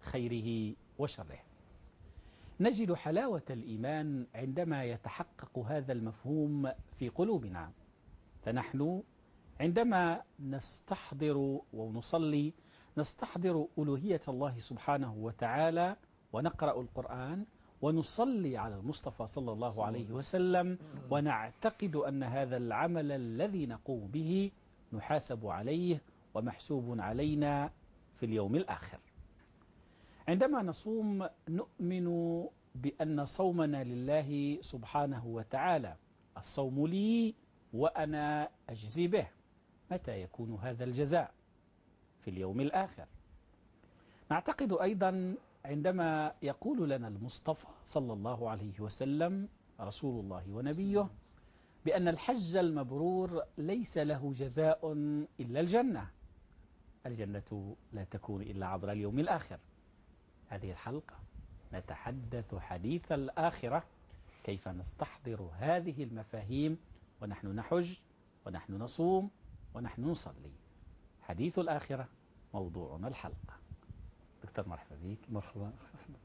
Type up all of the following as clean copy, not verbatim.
خيره وشره. نجد حلاوة الإيمان عندما يتحقق هذا المفهوم في قلوبنا. فنحن عندما نستحضر ونصلي نستحضر ألوهية الله سبحانه وتعالى، ونقرأ القرآن ونصلي على المصطفى صلى الله عليه وسلم، ونعتقد أن هذا العمل الذي نقوم به نحاسب عليه ومحسوب علينا في اليوم الآخر. عندما نصوم نؤمن بأن صومنا لله سبحانه وتعالى، الصوم لي وأنا أجزي به. متى يكون هذا الجزاء؟ في اليوم الآخر. نعتقد أيضا عندما يقول لنا المصطفى صلى الله عليه وسلم رسول الله ونبيه بأن الحج المبرور ليس له جزاء إلا الجنة. الجنة لا تكون إلا عبر اليوم الآخر. هذه الحلقة نتحدث حديث الآخرة، كيف نستحضر هذه المفاهيم ونحن نحج ونحن نصوم ونحن نصلي. حديث الآخرة موضوعنا الحلقة. دكتور مرحبا بك. مرحبا.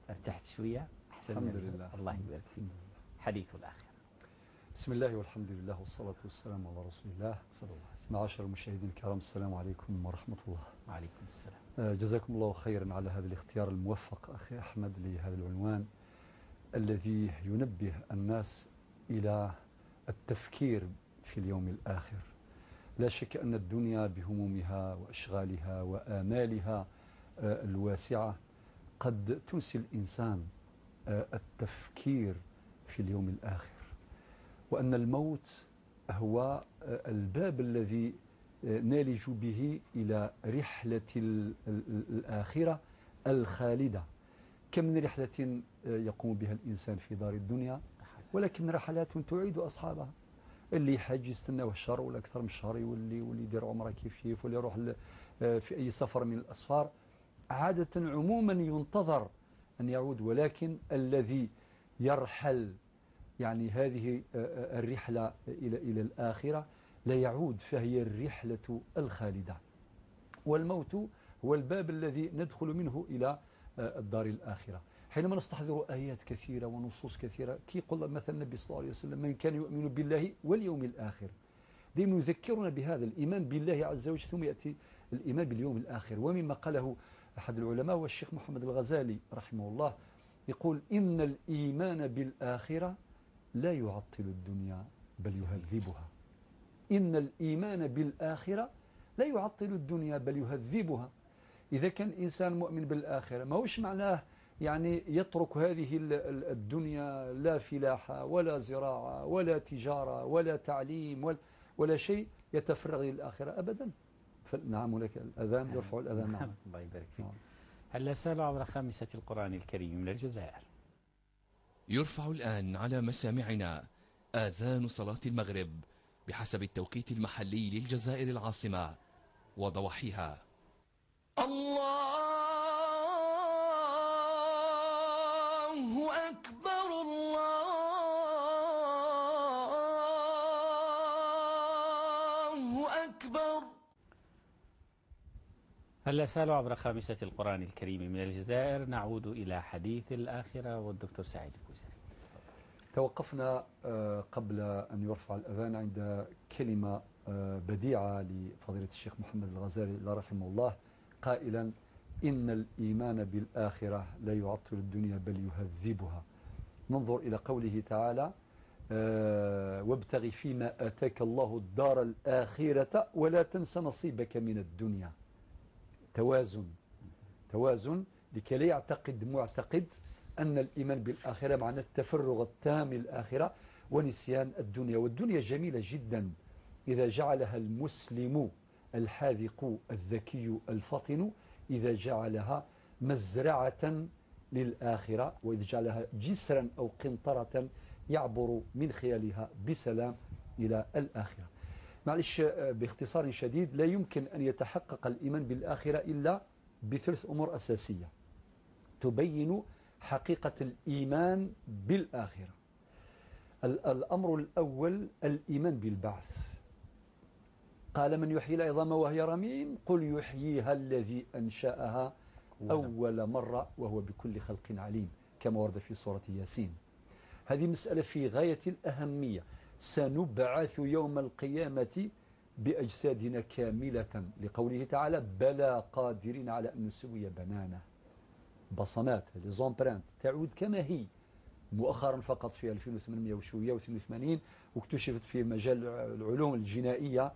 ارتحت شوية؟ أحسن، الحمد لله. الله يبارك فيك. حديث الآخرة. بسم الله والحمد لله والصلاة والسلام على رسول الله صلى الله عليه وسلم. معاشر المشاهدين الكرام، السلام عليكم ورحمة الله. وعليكم السلام. جزاكم الله خيرا على هذا الاختيار الموفق أخي أحمد لهذا العنوان الذي ينبه الناس إلى التفكير في اليوم الآخر. لا شك أن الدنيا بهمومها وأشغالها وآمالها الواسعة قد تنسي الإنسان التفكير في اليوم الآخر، وأن الموت هو الباب الذي نالج به إلى رحلة الآخرة الخالدة. كم من رحلة يقوم بها الإنسان في دار الدنيا، ولكن رحلات تعيد أصحابها. اللي يحج يستناه شهر ولا أكثر من شهر، واللي يدير عمره كيف كيف، واللي يروح في أي سفر من الأسفار، عادة عموما ينتظر أن يعود. ولكن الذي يرحل يعني هذه الرحلة إلى الآخرة لا يعود، فهي الرحلة الخالدة. والموت هو الباب الذي ندخل منه إلى الدار الآخرة. حينما نستحضر آيات كثيرة ونصوص كثيرة، كي يقول مثلا النبي صلى الله عليه وسلم: من كان يؤمن بالله واليوم الآخر، دائما يذكرنا بهذا الإيمان بالله عز وجل، ثم يأتي الإيمان باليوم الآخر. ومما قاله أحد العلماء والشيخ محمد الغزالي رحمه الله، يقول: إن الإيمان بالآخرة لا يعطل الدنيا بل يهذبها. إن الإيمان بالآخرة لا يعطل الدنيا بل يهذبها. إذا كان الإنسان مؤمن بالآخرة، ما هوش معناه يعني يترك هذه الدنيا، لا فلاحة ولا زراعة ولا تجارة ولا تعليم ولا شيء، يتفرغ للآخرة أبدا. نعم، هناك الأذان، يرفع الأذان. نعم. الله يبارك فيك. هل سألوا عبر خامسة القرآن الكريم من الجزائر. يرفع الآن على مسامعنا آذان صلاة المغرب بحسب التوقيت المحلي للجزائر العاصمة وضواحيها. الله أكبر، الله أكبر. هل سألوا عبر خامسة القرآن الكريم من الجزائر. نعود إلى حديث الآخرة والدكتور سعيد البوزري. توقفنا قبل أن يرفع الأذان عند كلمة بديعة لفضيلة الشيخ محمد الغزالي الله رحمه الله، قائلا: إن الإيمان بالآخرة لا يعطل الدنيا بل يهذبها. ننظر إلى قوله تعالى: وابتغ فيما آتاك الله الدار الآخرة ولا تنس نصيبك من الدنيا. توازن، توازن، لكي لا يعتقد معتقد أن الإيمان بالآخرة معناه التفرغ التام للآخرة ونسيان الدنيا. والدنيا جميلة جدا إذا جعلها المسلم الحاذق الذكي الفطن، إذا جعلها مزرعة للآخرة، وإذا جعلها جسرا أو قنطرة يعبر من خلالها بسلام إلى الآخرة. معلش باختصار شديد، لا يمكن أن يتحقق الإيمان بالآخرة إلا بثلاث أمور أساسية تبين حقيقة الإيمان بالآخرة. الأمر الأول الإيمان بالبعث. قال من يحيي العظام وهي رميم قل يحييها الذي أنشأها أول مرة وهو بكل خلق عليم، كما ورد في سورة ياسين. هذه مسألة في غاية الأهمية. سنبعث يوم القيامة بأجسادنا كاملة، لقوله تعالى بلى قادرين على أن نسوي بنانه. بصمات les empreintes تعود كما هي. مؤخرا فقط في 2882 واكتشفت في مجال العلوم الجنائية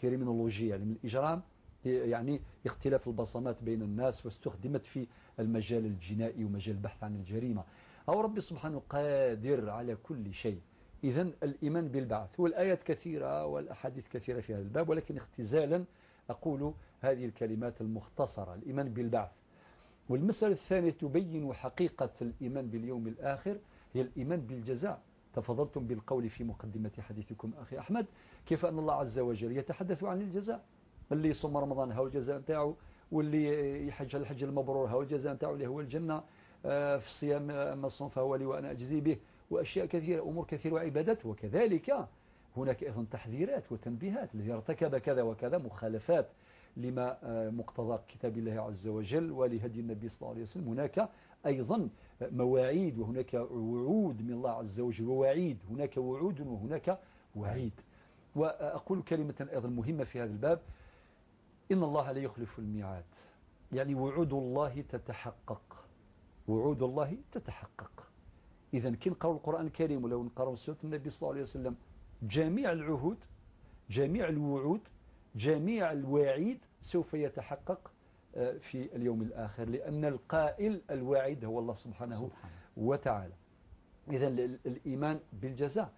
criminologie، يعني من الإجرام، يعني اختلاف البصمات بين الناس، واستخدمت في المجال الجنائي ومجال البحث عن الجريمة. أو ربي سبحانه قادر على كل شيء. إذن الإيمان بالبعث، والآيات كثيرة والأحاديث كثيرة في هذا الباب، ولكن اختزالا أقول هذه الكلمات المختصرة: الإيمان بالبعث. والمسألة الثانية تبين حقيقة الإيمان باليوم الآخر هي الإيمان بالجزاء. تفضلتم بالقول في مقدمة حديثكم أخي أحمد كيف أن الله عز وجل يتحدث عن الجزاء. اللي يصوم رمضان هو الجزاء نتاعو، واللي يحج الحج المبرور هو الجزاء نتاعو اللي هو الجنة، في الصيام أما الصوم فهو لي وأنا أجزي به، وأشياء كثيرة، أمور كثيرة وعبادات. وكذلك هناك أيضا تحذيرات وتنبيهات، الذي ارتكب كذا وكذا مخالفات لما مقتضى كتاب الله عز وجل ولهدي النبي صلى الله عليه وسلم. هناك أيضا مواعيد وهناك وعود من الله عز وجل ووعيد، هناك وعود وهناك وعيد. وأقول كلمة أيضا مهمة في هذا الباب: إن الله لا يخلف الميعاد، يعني وعود الله تتحقق، وعود الله تتحقق. إذا كي نقرأ القرآن الكريم ولو نقرأ سنة النبي صلى الله عليه وسلم، جميع العهود، جميع الوعود، جميع الوعيد سوف يتحقق في اليوم الآخر، لأن القائل الواعد هو الله سبحانه وتعالى. إذا الإيمان بالجزاء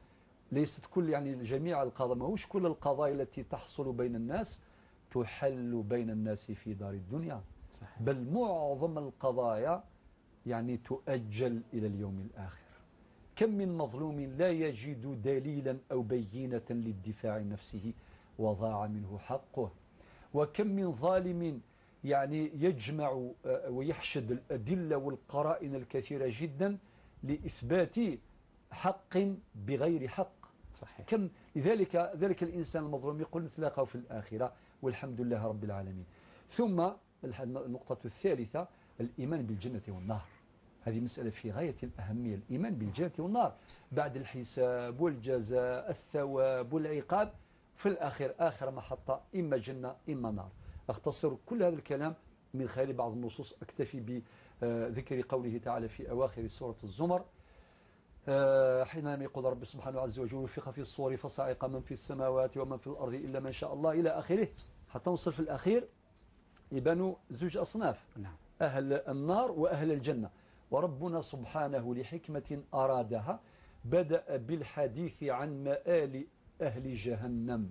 ليست كل، يعني جميع القضايا، ماهوش كل القضايا التي تحصل بين الناس تحل بين الناس في دار الدنيا. صحيح. بل معظم القضايا يعني تؤجل إلى اليوم الآخر. كم من مظلوم لا يجد دليلا أو بينة للدفاع عن نفسه وضاع منه حقه، وكم من ظالم يعني يجمع ويحشد الأدلة والقرائن الكثيرة جدا لإثبات حق بغير حق. صحيح. كم لذلك ذلك الإنسان المظلوم يقول نتلاقوا في الآخرة والحمد لله رب العالمين. ثم النقطة الثالثة الإيمان بالجنة والنار. هذه مسألة في غاية الأهمية، الإيمان بالجنة والنار بعد الحساب والجزاء، الثواب والعقاب، في الآخر آخر محطة إما جنة إما نار. أختصر كل هذا الكلام من خلال بعض النصوص، أكتفي بذكر قوله تعالى في أواخر سورة الزمر حينما يقول رب سبحانه عز وجل ونفخ في الصور فصعق من في السماوات ومن في الأرض إلا من شاء الله إلى آخره، حتى نوصل في الأخير يبانوا زوج أصناف، نعم، أهل النار وأهل الجنة. وربنا سبحانه لحكمة أرادها بدأ بالحديث عن مآل أهل جهنم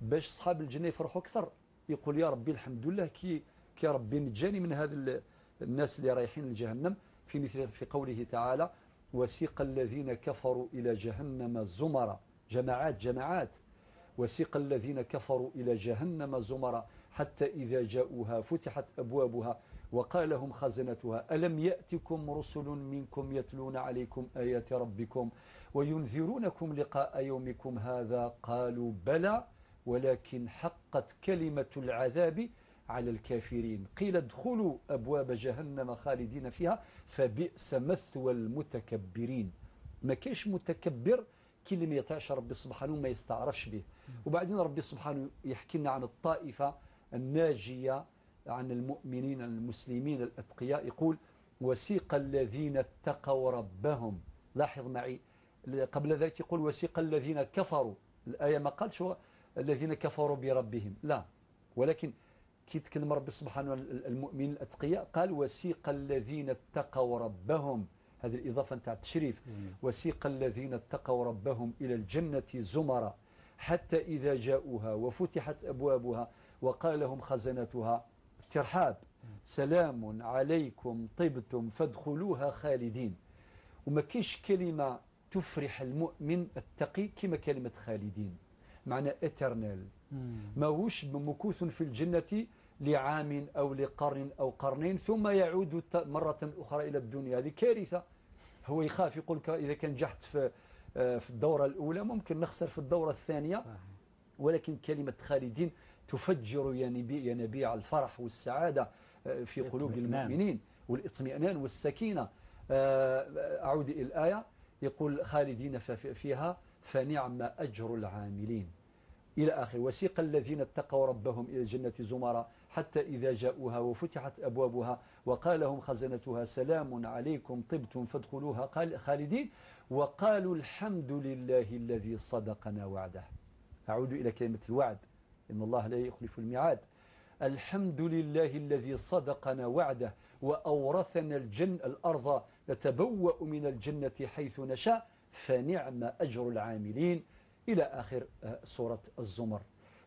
باش أصحاب الجنة يفرحوا أكثر، يقول يا ربي الحمد لله كي ربي نجاني من هذا الناس اللي رايحين لجهنم. في مثل في قوله تعالى وسيق الذين كفروا إلى جهنم زمرا، جماعات جماعات، وسيق الذين كفروا إلى جهنم زمرا حتى إذا جاءوها فتحت أبوابها وقال لهم خزنتها ألم يأتكم رسل منكم يتلون عليكم آيات ربكم وينذرونكم لقاء يومكم هذا قالوا بلى ولكن حقت كلمة العذاب على الكافرين قيل ادخلوا أبواب جهنم خالدين فيها فبئس مثوى المتكبرين. ما كاينش متكبر كي اللي ما يطيعش ربي سبحانه ما يستعرفش به. وبعدين ربي سبحانه يحكي لنا عن الطائفة الناجية، عن المؤمنين المسلمين الأتقياء، يقول وسيق الذين اتقوا ربهم. لاحظ معي قبل ذلك يقول وسيق الذين كفروا، الآية ما قالش الذين كفروا بربهم، لا، ولكن كي تكلم ربي سبحانه المؤمنين الأتقياء قال وسيق الذين اتقوا ربهم، هذه الإضافة نتاع التشريف، وسيق الذين اتقوا ربهم إلى الجنة زمرا حتى إذا جاءوها وفتحت أبوابها وقال لهم خزنتها ترحاب سلام عليكم طبتم فادخلوها خالدين. وما كاينش كلمة تفرح المؤمن التقي كما كلمة خالدين، معنى éternel، ماهوش مكوث في الجنة لعام أو لقرن أو قرنين ثم يعود مرة أخرى إلى الدنيا، هذه كارثة. هو يخاف يقول إذا كان نجحت في الدورة الأولى ممكن نخسر في الدورة الثانية، ولكن كلمة خالدين تفجر ينابيع الفرح والسعادة في قلوب المؤمنين والاطمئنان والسكينة. أعود إلى الآية، يقول خالدين فيها فنعم أجر العاملين إلى آخر. وسيق الذين اتقوا ربهم إلى الجنة زمرا حتى إذا جاءوها وفتحت أبوابها وقال لهم خزنتها سلام عليكم طبتم فادخلوها خالدين وقالوا الحمد لله الذي صدقنا وعده. أعود إلى كلمة الوعد، إن الله لا يخلف الميعاد. الحمد لله الذي صدقنا وعده وأورثنا الجنة الأرض نتبوأ من الجنة حيث نشاء فنعم أجر العاملين إلى آخر سورة الزمر.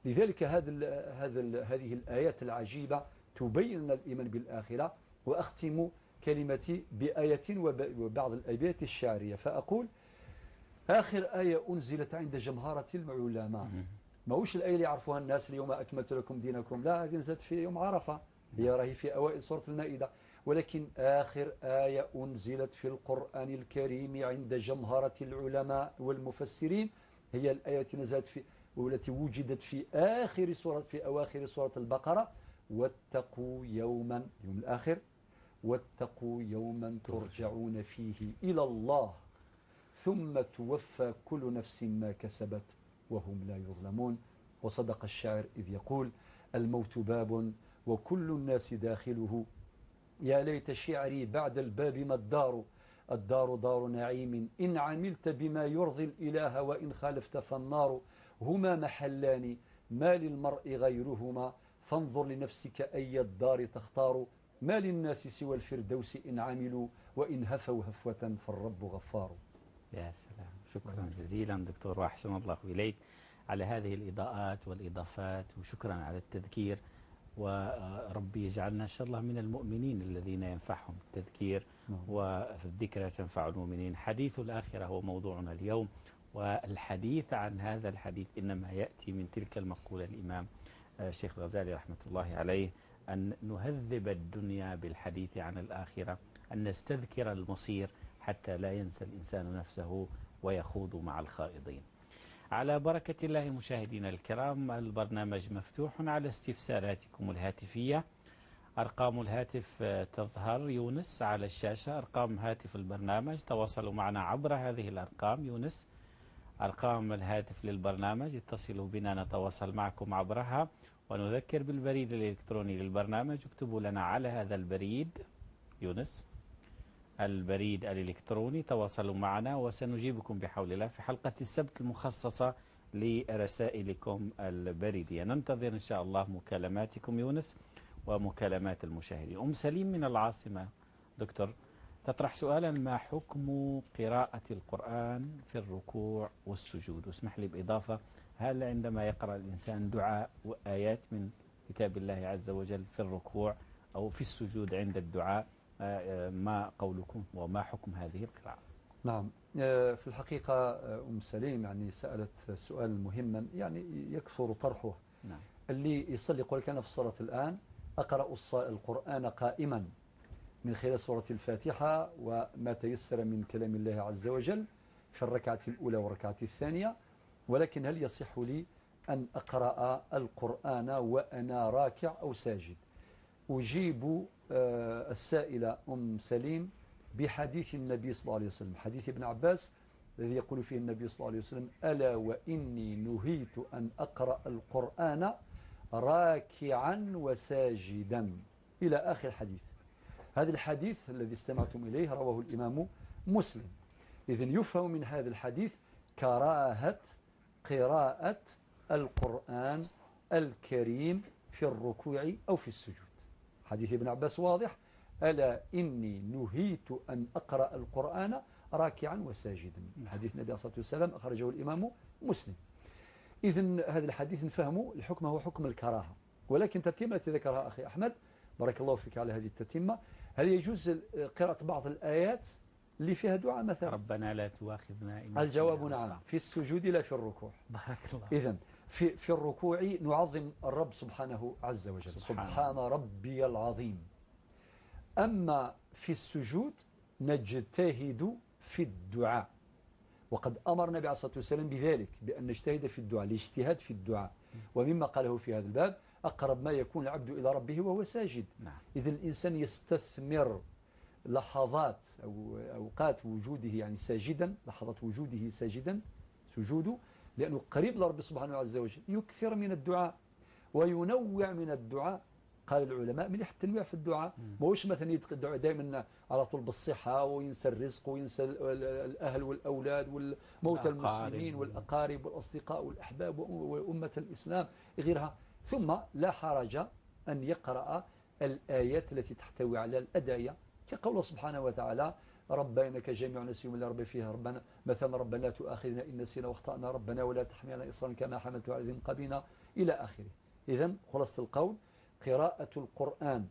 لذلك هذه الآيات العجيبة تبين لنا الإيمان بالآخرة. وأختم كلمتي بآية وبعض الآيات الشعرية، فأقول آخر آية أنزلت عند جمهرة العلماء، ماهوش الآية اللي يعرفوها الناس اليوم أكملت لكم دينكم، لا، هذه نزلت في يوم عرفة، هي راهي في أوائل سورة المائدة. ولكن آخر آية أنزلت في القرآن الكريم عند جمهرة العلماء والمفسرين هي الآية التي نزلت في والتي وجدت في آخر سورة، في أواخر سورة البقرة: واتقوا يوما، يوم الآخر، واتقوا يوما ترجعون فيه إلى الله ثم توفى كل نفس ما كسبت وهم لا يظلمون. وصدق الشاعر إذ يقول: الموت باب وكل الناس داخله، يا ليت شعري بعد الباب ما الدار، الدار دار نعيم إن عملت بما يرضي الإله وإن خالفت فالنار، هما محلان ما للمرء غيرهما، فانظر لنفسك أي الدار تختار، ما للناس سوى الفردوس إن عملوا وإن هفوا هفوة فالرب غفار. يا سلام، شكرا جزيلا دكتور، وأحسن الله إليك على هذه الإضاءات والإضافات، وشكرا على التذكير، وربي يجعلنا إن شاء الله من المؤمنين الذين ينفعهم التذكير، والذكرى تنفع المؤمنين. حديث الآخرة هو موضوعنا اليوم، والحديث عن هذا الحديث إنما يأتي من تلك المقولة الإمام الشيخ الغزالي رحمة الله عليه، أن نهذب الدنيا بالحديث عن الآخرة، أن نستذكر المصير حتى لا ينسى الإنسان نفسه ويخوض مع الخائضين. على بركة الله مشاهدينا الكرام، البرنامج مفتوح على استفساراتكم الهاتفية. أرقام الهاتف تظهر يونس على الشاشة، أرقام هاتف البرنامج، تواصلوا معنا عبر هذه الأرقام يونس، أرقام الهاتف للبرنامج، اتصلوا بنا نتواصل معكم عبرها. ونذكر بالبريد الإلكتروني للبرنامج، اكتبوا لنا على هذا البريد يونس، البريد الإلكتروني، تواصلوا معنا وسنجيبكم بحول الله في حلقة السبت المخصصة لرسائلكم البريدية. ننتظر إن شاء الله مكالماتكم يونس ومكالمات المشاهدين. أم سليم من العاصمة دكتور تطرح سؤالا: ما حكم قراءة القرآن في الركوع والسجود؟ واسمح لي بإضافة، هل عندما يقرأ الإنسان دعاء وآيات من كتاب الله عز وجل في الركوع أو في السجود عند الدعاء، ما قولكم وما حكم هذه القراءة؟ نعم، في الحقيقة أم سليم يعني سألت سؤال مهما يعني يكثر طرحه. نعم. اللي يصلي يقول لك أنا في الصلاة الآن أقرأ القرآن قائما من خلال سورة الفاتحة وما تيسر من كلام الله عز وجل في الركعة الأولى والركعة الثانية، ولكن هل يصح لي أن أقرأ القرآن وأنا راكع أو ساجد؟ أجيب السائلة أم سليم بحديث النبي صلى الله عليه وسلم، حديث ابن عباس الذي يقول فيه النبي صلى الله عليه وسلم: ألا وإني نهيت أن أقرأ القرآن راكعا وساجدا، إلى آخر الحديث. هذا الحديث الذي استمعتم إليه رواه الإمام مسلم. إذن يفهم من هذا الحديث كراهة قراءة القرآن الكريم في الركوع أو في السجود. حديث ابن عباس واضح: ألا إني نهيت أن أقرأ القرآن راكعا وساجدا. حديث النبي صلى الله عليه وسلم أخرجه الإمام مسلم. إذن هذا الحديث نفهمه الحكم هو حكم الكراهة، ولكن تتمة التي ذكرها أخي أحمد بارك الله فيك على هذه التتمة، هل يجوز قراءة بعض الآيات اللي فيها دعاء مثلا؟ ربنا لا تؤاخذنا إن الجواب نعم، في السجود لا في الركوع. بارك الله. إذن في الركوع نعظم الرب سبحانه عز وجل، سبحان ربي العظيم. أما في السجود نجتهد في الدعاء، وقد أمر النبي عليه الصلاة والسلام بذلك، بأن نجتهد في الدعاء، الاجتهاد في الدعاء. ومما قاله في هذا الباب: أقرب ما يكون العبد إلى ربه وهو ساجد. نعم. إذا الإنسان يستثمر لحظات أو أوقات وجوده يعني ساجدا، لحظات وجوده ساجدا سجوده، لأنه قريب لرب سبحانه عز وجل. يكثر من الدعاء وينوع من الدعاء. قال العلماء مليح التنويع في الدعاء، ماهوش مثلا يدعو دائما على طول بالصحة وينسى الرزق وينسى الأهل والأولاد والموتى المسلمين والأقارب والأصدقاء والأحباب وأمة الإسلام غيرها. ثم لا حرج أن يقرأ الآيات التي تحتوي على الأدعية، كقوله سبحانه وتعالى ربنا إنك جامع الناس يوم لا ريب فيه، ربنا مثلا ربنا لا تؤاخذنا إن نسينا واخطأنا، ربنا ولا تحملنا إصرا كما حملته على الذين من قبلنا، إلى آخره. إذا خلاصة القول، قراءة القرآن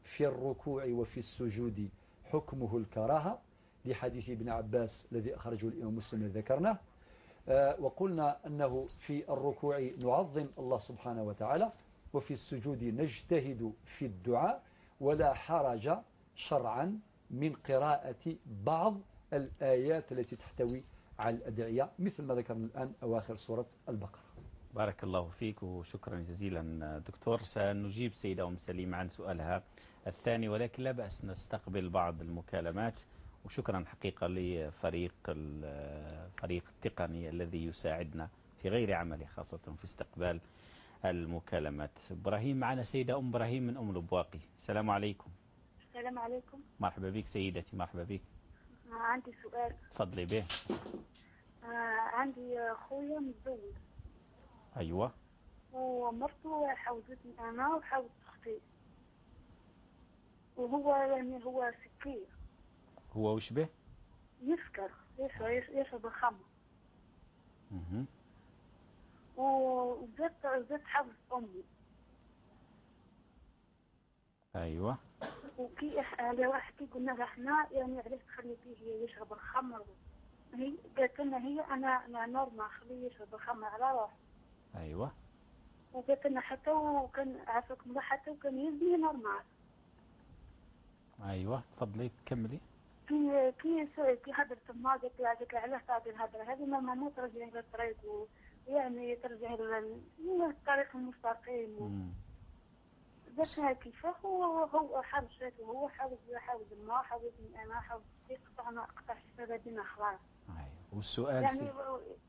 في الركوع وفي السجود حكمه الكراهة، لحديث ابن عباس الذي أخرجه الإمام مسلم الذي ذكرناه. وقلنا أنه في الركوع نعظم الله سبحانه وتعالى، وفي السجود نجتهد في الدعاء، ولا حرج شرعا من قراءة بعض الآيات التي تحتوي على الأدعية، مثل ما ذكرنا الآن أواخر سورة البقرة. بارك الله فيك وشكرا جزيلا دكتور. سنجيب سيدة أم سليم عن سؤالها الثاني، ولكن لا بأس نستقبل بعض المكالمات. وشكرا حقيقة لفريق الفريق التقني الذي يساعدنا في غير عمله، خاصة في استقبال المكالمات. إبراهيم معنا، سيدة أم إبراهيم من أم البواقي. السلام عليكم. السلام عليكم. مرحبا بك سيدتي، مرحبا بك. عندي سؤال. تفضلي به. عندي خويا متزوج. أيوة. ومرته حوزتني أنا وحوزت أختي، وهو يعني هو سكير. هو وش به؟ يسكر، يشرب الخمر. وزدت حوزت أمي. أيوة. وكي كي قلنا لها احنا يعني علاش تخلي فيه يشرب الخمر، هي قالت لنا هي أنا normal خليه يشرب الخمر على روحه. أيوة. وقالت لنا حتى وكان عافاكم الله حتى وكان يزني normal. أيوة تفضلي كملي. كي كي كي هضرت ما قالت لها، قالت لها علاه تعطي الهضرة هذه، normalement ترجعي للطريق ويعني ترجعي للطريق المستقيم. درتها كيفاه وهو حرشت وهو حاول ما حاولتني أنا، حاولت قطع الشباب بينا خلاص. أيوة. والسؤال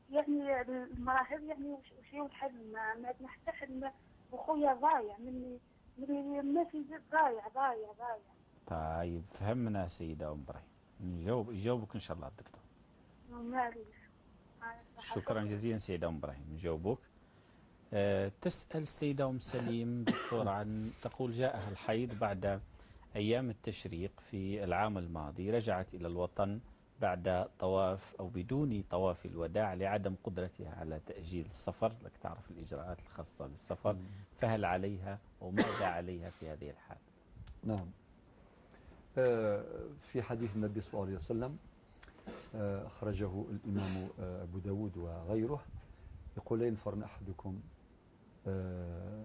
يعني المراهب يعني وش هو الحل؟ ما عندنا حتى حل، وخويا ضايع من ما في ضايع ضايع ضايع. طيب فهمنا سيدة أم إبراهيم، يجاوبك إن شاء الله الدكتور. معليش. شكرا جزيلا سيدة أم إبراهيم، نجاوبوك. تسأل السيدة أم سليم دكتور عن، تقول جاءها الحيض بعد أيام التشريق في العام الماضي، رجعت إلى الوطن بعد طواف أو بدون طواف الوداع لعدم قدرتها على تأجيل السفر، لك تعرف الإجراءات الخاصة بالسفر، فهل عليها وماذا عليها في هذه الحال؟ نعم. في حديث النبي صلى الله عليه وسلم أخرجه الإمام أبو داود وغيره، يقول لا ينفرن أحدكم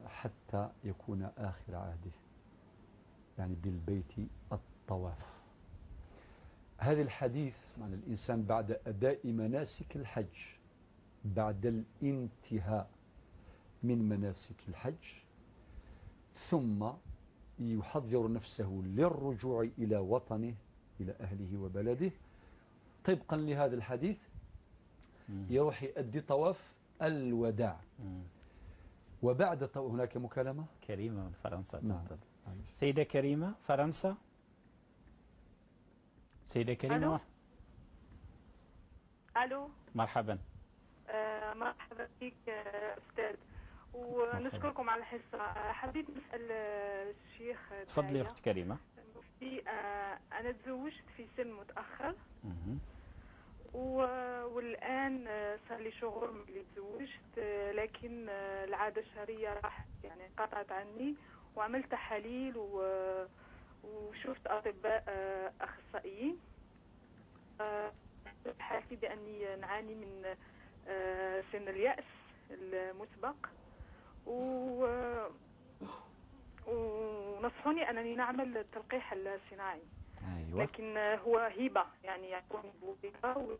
حتى يكون آخر عهده، يعني بالبيت الطواف. هذا الحديث معنى الإنسان بعد أداء مناسك الحج، بعد الانتهاء من مناسك الحج، ثم يحضر نفسه للرجوع إلى وطنه، إلى أهله وبلده، طبقا لهذا الحديث يروح يؤدي طواف الوداع. وبعد هناك مكالمة كريمة من فرنسا. نعم. سيدة كريمة فرنسا. سيدة كريمة. ألو. مرحبا. مرحبا بك أستاذ، ونشكركم على الحصة. حبيت نسأل الشيخ. تفضلي أخت كريمة. مفتي، أنا تزوجت في سن متأخر، والآن صار لي شهور من اللي تزوجت، لكن العادة الشهرية راحت يعني قطعت عني، وعملت تحاليل وشفت أطباء أخصائيين. حالتي بأني نعاني من سن اليأس المسبق، ونصحوني أنني نعمل التلقيح الصناعي. أيوة. لكن هو هبة، يعني يعطوني بوبيكا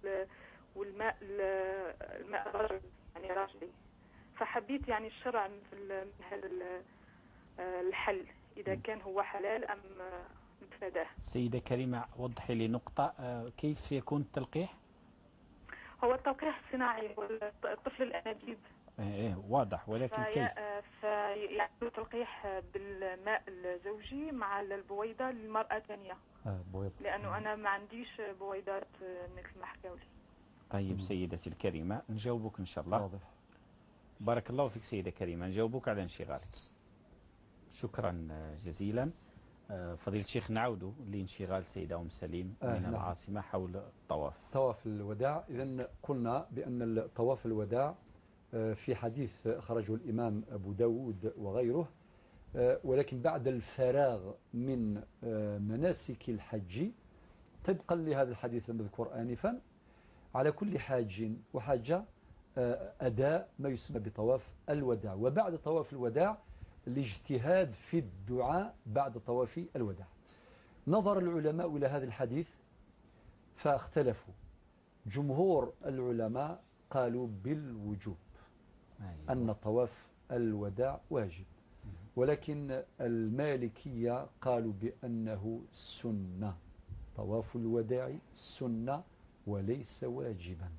والماء الماء رجل، يعني راجلي. فحبيت يعني الشرع من هذا الحل إذا كان هو حلال أم نتفاداه. سيدة كريمة، وضحي لي نقطة، كيف يكون التلقيح؟ هو التلقيح الصناعي هو الطفل الأنابيب. إيه واضح، ولكن كيف؟ فيعملوا تلقيح بالماء الزوجي مع البويضة للمرأة الثانية. بويضة. لأنه أنا ما عنديش بويضات مثل ما حكاوا لي. طيب سيدتي الكريمة، نجاوبك إن شاء الله. واضح. بارك الله فيك سيدة كريمة، نجاوبك على انشغالك. شكرا جزيلا. فضيلة الشيخ، نعود لانشغال سيدة أم سليم من نعم. العاصمة حول الطواف. طواف الوداع. إذن قلنا بأن طواف الوداع في حديث خرجه الإمام أبو داود وغيره، ولكن بعد الفراغ من مناسك الحج، طبقا لهذا الحديث المذكور آنفا، على كل حاج وحاجة أداء ما يسمى بطواف الوداع، وبعد طواف الوداع الاجتهاد في الدعاء بعد طواف الوداع. نظر العلماء إلى هذا الحديث فاختلفوا. جمهور العلماء قالوا بالوجوب، أن طواف الوداع واجب، ولكن المالكية قالوا بأنه سنة، طواف الوداع سنة وليس واجبا.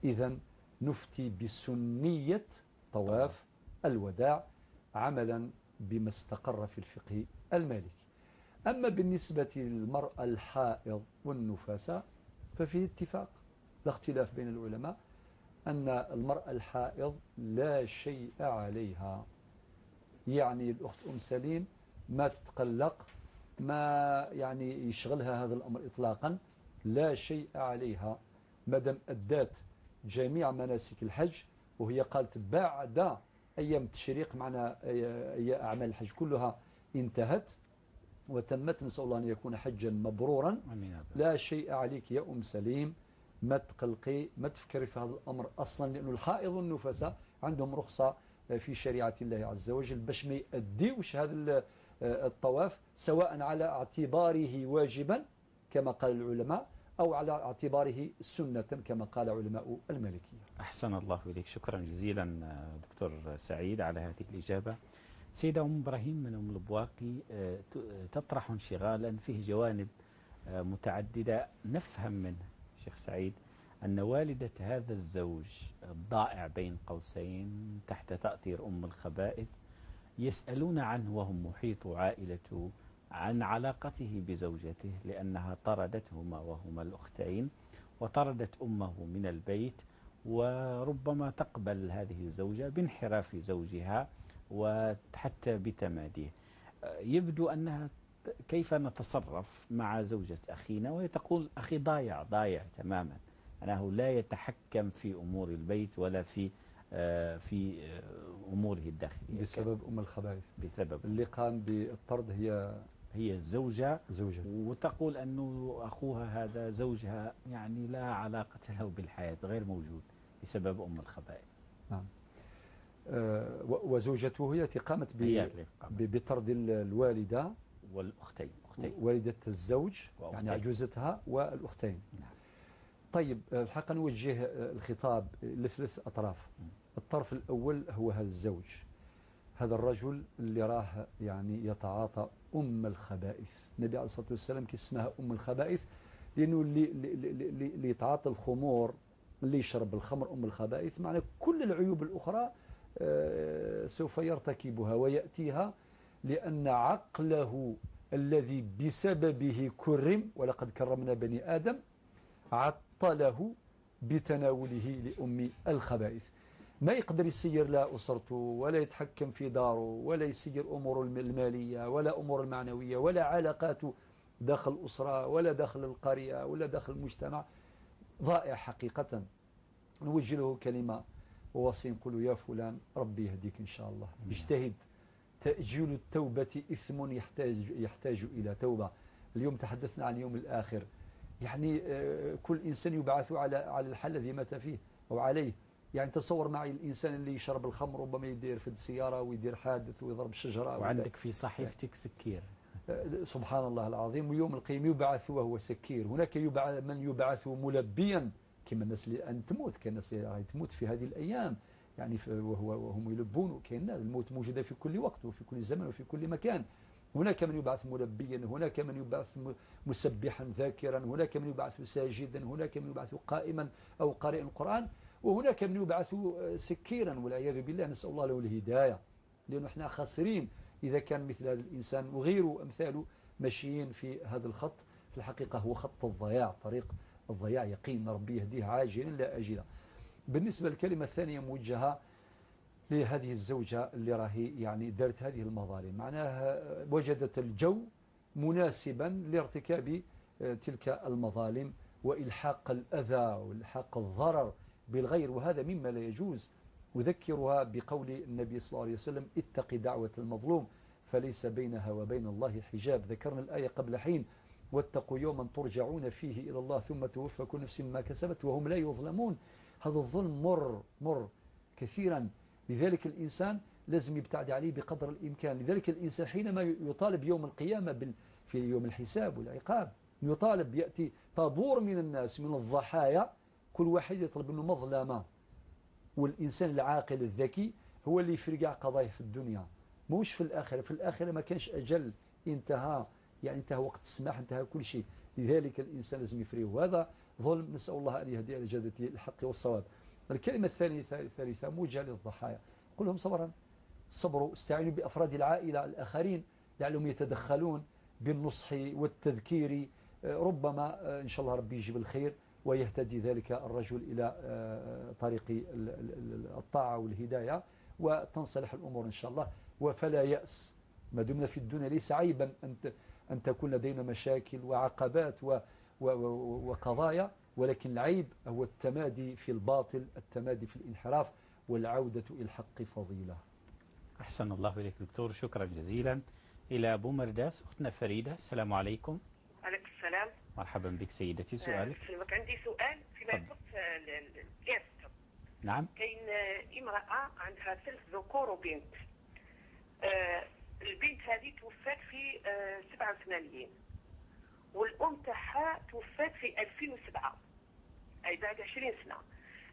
إذن نفتي بسنية طواف الوداع عملا بما استقر في الفقه المالكي. أما بالنسبة للمرأة الحائض والنفاسة ففيه اتفاق، لا اختلاف بين العلماء، أن المرأة الحائض لا شيء عليها. يعني الأخت أم سليم ما تتقلق، ما يعني يشغلها هذا الأمر إطلاقا، لا شيء عليها ما دام أدت جميع مناسك الحج، وهي قالت بعد أيام التشريق، معنا أعمال الحج كلها انتهت وتمت، نسأل الله أن يكون حجا مبرورا. لا شيء عليك يا أم سليم، ما تقلقي، ما تفكري في هذا الأمر أصلا، لأن الحائض والنفساء عندهم رخصة في شريعة الله عز وجل باش ما يأديوش هذا الطواف، سواء على اعتباره واجبا كما قال العلماء، أو على اعتباره سنة كما قال علماء المالكية. أحسن الله إليك، شكرا جزيلا دكتور سعيد على هذه الإجابة. سيدة أم إبراهيم من أم البواقي تطرح انشغالا فيه جوانب متعددة، نفهم منه شيخ سعيد أن والدة هذا الزوج الضائع بين قوسين تحت تأثير أم الخبائث يسألون عنه وهم محيط عائلته عن علاقته بزوجته، لأنها طردتهما وهما الأختين، وطردت أمه من البيت، وربما تقبل هذه الزوجة بانحراف زوجها وحتى بتماديه. يبدو أنها كيف نتصرف مع زوجة أخينا وهي تقول أخي ضايع ضايع تماما، أنه لا يتحكم في أمور البيت ولا في أموره الداخلية بسبب أم الخبائث، بسبب اللي قام بالطرد هي الزوجة، وتقول أنه أخوها هذا زوجها يعني لا علاقة له بالحياة، غير موجود بسبب أم الخبائث. نعم. وزوجته هي التي قامت بطرد الوالدة والأختين، والدة الزوج يعني عجوزتها والأختين. نعم. طيب، الحقيقة نوجه الخطاب لثلاث أطراف. الطرف الأول هو هذا الزوج، هذا الرجل اللي راه يعني يتعاطى أم الخبائث. النبي عليه الصلاة والسلام كيسماها أم الخبائث لأنه اللي يتعاطى الخمور، اللي يشرب الخمر أم الخبائث، معنى كل العيوب الأخرى سوف يرتكبها ويأتيها، لأن عقله الذي بسببه كرم، ولقد كرمنا بني آدم، عطله بتناوله لأم الخبائث. ما يقدر يسير لا أسرته، ولا يتحكم في داره، ولا يسير أموره المالية، ولا أمور المعنوية، ولا علاقاته داخل الأسرة، ولا داخل القرية، ولا داخل المجتمع. ضائع حقيقة. نوجه له كلمة ووصي، نقول يا فلان ربي يهديك إن شاء الله، اجتهد. تأجيل التوبة إثم يحتاج إلى توبة. اليوم تحدثنا عن اليوم الآخر، يعني كل إنسان يبعث على الحال الذي مات فيه أو عليه. يعني تصور معي الإنسان اللي يشرب الخمر ربما يدير في السيارة ويدير حادث ويضرب شجرة، وعندك في صحيفتك سكير، سبحان الله العظيم. ويوم القيامة يبعث وهو سكير. هناك يبعث من يبعث ملبيا، كما الناس اللي أن تموت، كالناس اللي تموت في هذه الأيام، يعني وهم يلبون. كاين الموت موجودة في كل وقت وفي كل زمن وفي كل مكان. هناك من يبعث ملبيا، هناك من يبعث مسبحا ذاكرا، هناك من يبعث ساجدا، هناك من يبعث قائما أو قارئا القرآن، وهناك من يبعث سكيرا والعياذ بالله. نسأل الله له الهداية، لأنه احنا خاسرين إذا كان مثل هذا الإنسان وغيره أمثاله ماشيين في هذا الخط. في الحقيقة هو خط الضياع، طريق الضياع، يقين ربي يهديه عاجلا لا آجلا. بالنسبة للكلمة الثانية موجهة لهذه الزوجة اللي راهي يعني دارت هذه المظالم، معناها وجدت الجو مناسبا لارتكاب تلك المظالم وإلحاق الأذى وإلحاق الضرر بالغير، وهذا مما لا يجوز. أذكرها بقول النبي صلى الله عليه وسلم: اتق دعوة المظلوم فليس بينها وبين الله حجاب. ذكرنا الآية قبل حين: واتقوا يوما ترجعون فيه إلى الله ثم توفى كل نفس ما كسبت وهم لا يظلمون. هذا الظلم مر مر كثيرا، لذلك الإنسان لازم يبتعد عليه بقدر الإمكان. لذلك الإنسان حينما يطالب يوم القيامة في يوم الحساب والعقاب، يطالب، يأتي طابور من الناس من الضحايا، كل واحد يطلب منه مظلمة. والإنسان العاقل الذكي هو اللي يفرقع قضايا في الدنيا، موش في الآخرة. في الآخرة ما كانش أجل، انتهى، يعني انتهى وقت السماح، انتهى كل شيء. لذلك الإنسان لازم يفريه، وهذا ظلم. نسأل الله أن يهدي إلى جادة الحق والصواب. الكلمة الثالثة موجهة للضحايا، قل لهم صبرا، صبروا، استعينوا بأفراد العائلة الآخرين لعلهم يتدخلون بالنصح والتذكير، ربما إن شاء الله ربي يجيب الخير ويهتدي ذلك الرجل إلى طريق الطاعة والهداية وتنصلح الأمور إن شاء الله. وفلا يأس، ما دمنا في الدنيا ليس عيبا أن تكون لدينا مشاكل وعقبات وقضايا، ولكن العيب هو التمادي في الباطل، التمادي في الانحراف، والعودة إلى الحق فضيلة. أحسن الله إليك دكتور، شكرا جزيلا. إلى بومرداس أختنا فريدة، السلام عليكم. عليكم السلام. مرحبا بك سيدتي، سؤالك؟ عندي سؤال فيما يخص الإرث. نعم. كاين امرأة عندها 3 ذكور وبنت. البنت هذه توفات في 87، والأم تاعها توفات في 2007، أي بعد 20 سنة.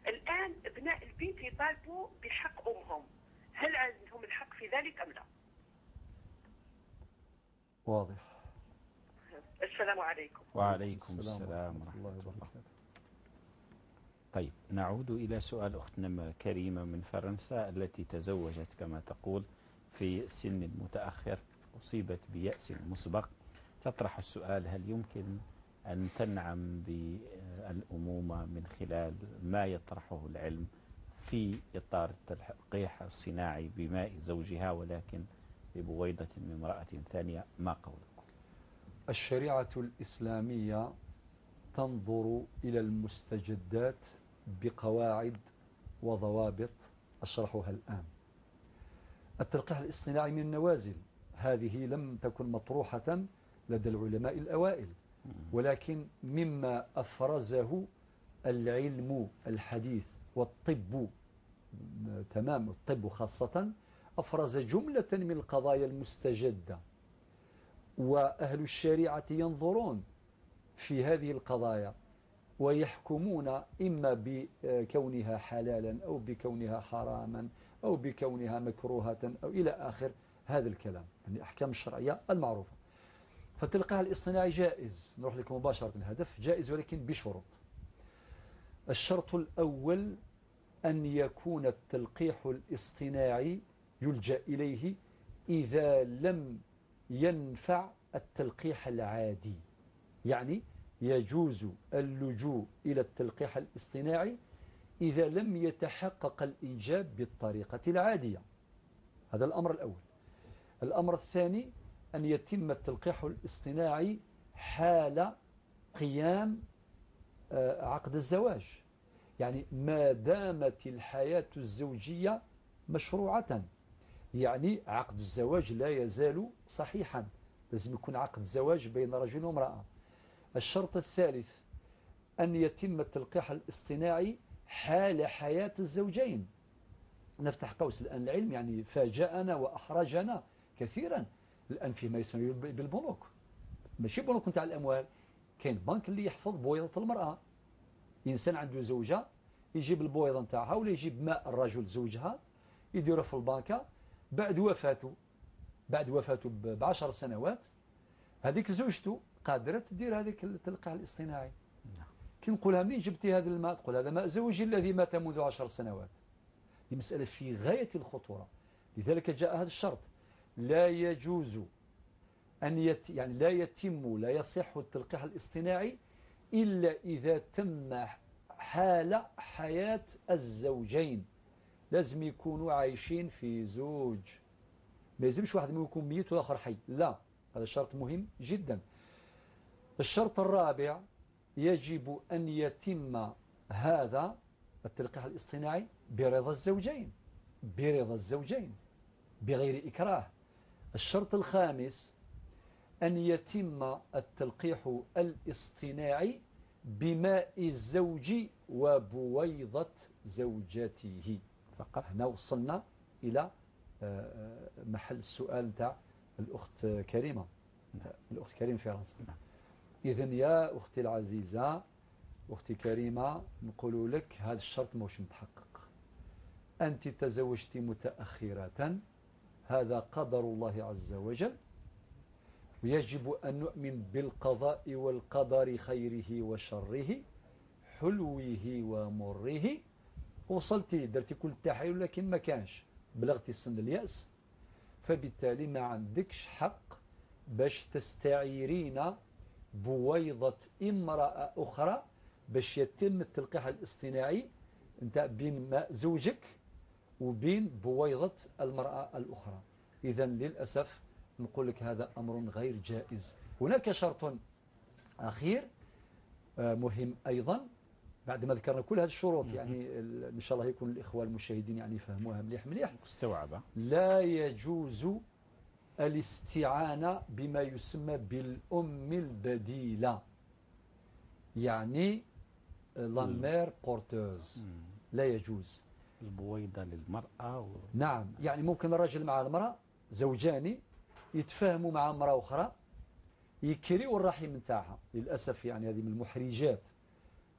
الآن أبناء البنت يطالبوا بحق أمهم، هل عندهم الحق في ذلك أم لا؟ واضح. السلام عليكم. وعليكم السلام ورحمة الله وبركاته. طيب، نعود إلى سؤال أختنا كريمة من فرنسا التي تزوجت كما تقول في سن متأخر، أصيبت بيأس مسبق. تطرح السؤال: هل يمكن أن تنعم بالأمومة من خلال ما يطرحه العلم في إطار التلقيح الصناعي بماء زوجها ولكن ببويضة من امرأة ثانية؟ ما قولكم؟ الشريعة الإسلامية تنظر إلى المستجدات بقواعد وضوابط أشرحها الآن. التلقيح الاصطناعي من النوازل، هذه لم تكن مطروحة لدى العلماء الأوائل، ولكن مما أفرزه العلم الحديث والطب، تمام، الطب خاصة أفرز جملة من القضايا المستجدة، وأهل الشريعة ينظرون في هذه القضايا ويحكمون إما بكونها حلالا أو بكونها حراما أو بكونها مكروهة أو إلى آخر هذا الكلام، يعني الأحكام الشرعية المعروفة. فالتلقيح الاصطناعي جائز، نروح لكم مباشرة الهدف، جائز ولكن بشروط. الشرط الأول أن يكون التلقيح الاصطناعي يلجأ إليه إذا لم ينفع التلقيح العادي، يعني يجوز اللجوء إلى التلقيح الاصطناعي إذا لم يتحقق الإنجاب بالطريقة العادية. هذا الأمر الأول. الأمر الثاني أن يتم التلقيح الاصطناعي حال قيام عقد الزواج، يعني ما دامت الحياة الزوجية مشروعة، يعني عقد الزواج لا يزال صحيحا، لازم يكون عقد الزواج بين رجل وامرأة. الشرط الثالث أن يتم التلقيح الاصطناعي حال حياة الزوجين. نفتح قوس الآن، العلم يعني فاجأنا وأحرجنا كثيرا الآن فيما يسمى بالبنوك، ماشي بنوك نتاع الأموال، كاين بنك اللي يحفظ بويضة المرأة. إنسان عنده زوجة يجيب البويضة نتاعها ولا يجيب ماء الرجل زوجها يديره في البنكه بعد وفاته، بعد وفاته ب10 سنوات هذيك زوجته قادرة تدير هذيك التلقيح الاصطناعي. كي نقولها منين جبتي هذا الماء؟ تقول هذا ماء زوجي الذي مات منذ 10 سنوات. هذه مسألة في غاية الخطورة، لذلك جاء هذا الشرط. لا يجوز أن يعني لا يتم، لا يصح التلقيح الاصطناعي إلا إذا تم حال حياة الزوجين. لازم يكونوا عايشين في زوج، ما يلزمش واحد منهم يكون ميت والآخر حي، لا، هذا شرط مهم جدا. الشرط الرابع يجب أن يتم هذا التلقيح الاصطناعي برضا الزوجين، برضا الزوجين بغير إكراه. الشرط الخامس أن يتم التلقيح الاصطناعي بماء الزوج وبويضة زوجته فقط. هنا وصلنا إلى محل السؤال نتاع الأخت كريمة، الأخت كريمة في فرنسا. إذن يا أختي العزيزة، أختي كريمة، نقول لك هذا الشرط ماهوش متحقق. أنت تزوجت متأخرة، هذا قدر الله عز وجل، ويجب أن نؤمن بالقضاء والقدر خيره وشره، حلوة ومرة. وصلتي درتي كل التحايل لكن ما كانش، بلغتي سن اليأس، فبالتالي ما عندكش حق باش تستعيرين بويضة امرأة أخرى باش يتم التلقيح الاصطناعي انت بين ماء زوجك وبين بويضة المرأة الأخرى. إذا للأسف نقول لك هذا أمر غير جائز. هناك شرط أخير مهم أيضا، بعد ما ذكرنا كل هذه الشروط، يعني إن شاء الله يكون الإخوة المشاهدين يعني فهموها مليح مليح مستوعبة. لا يجوز الاستعانة بما يسمى بالأم البديلة، يعني la mère porteuse، لا يجوز. البويضة للمرأة نعم، يعني ممكن الرجل مع المرأة زوجان يتفاهموا مع امرأة أخرى يكريوا الرحم نتاعها. للأسف يعني هذه من المحرجات،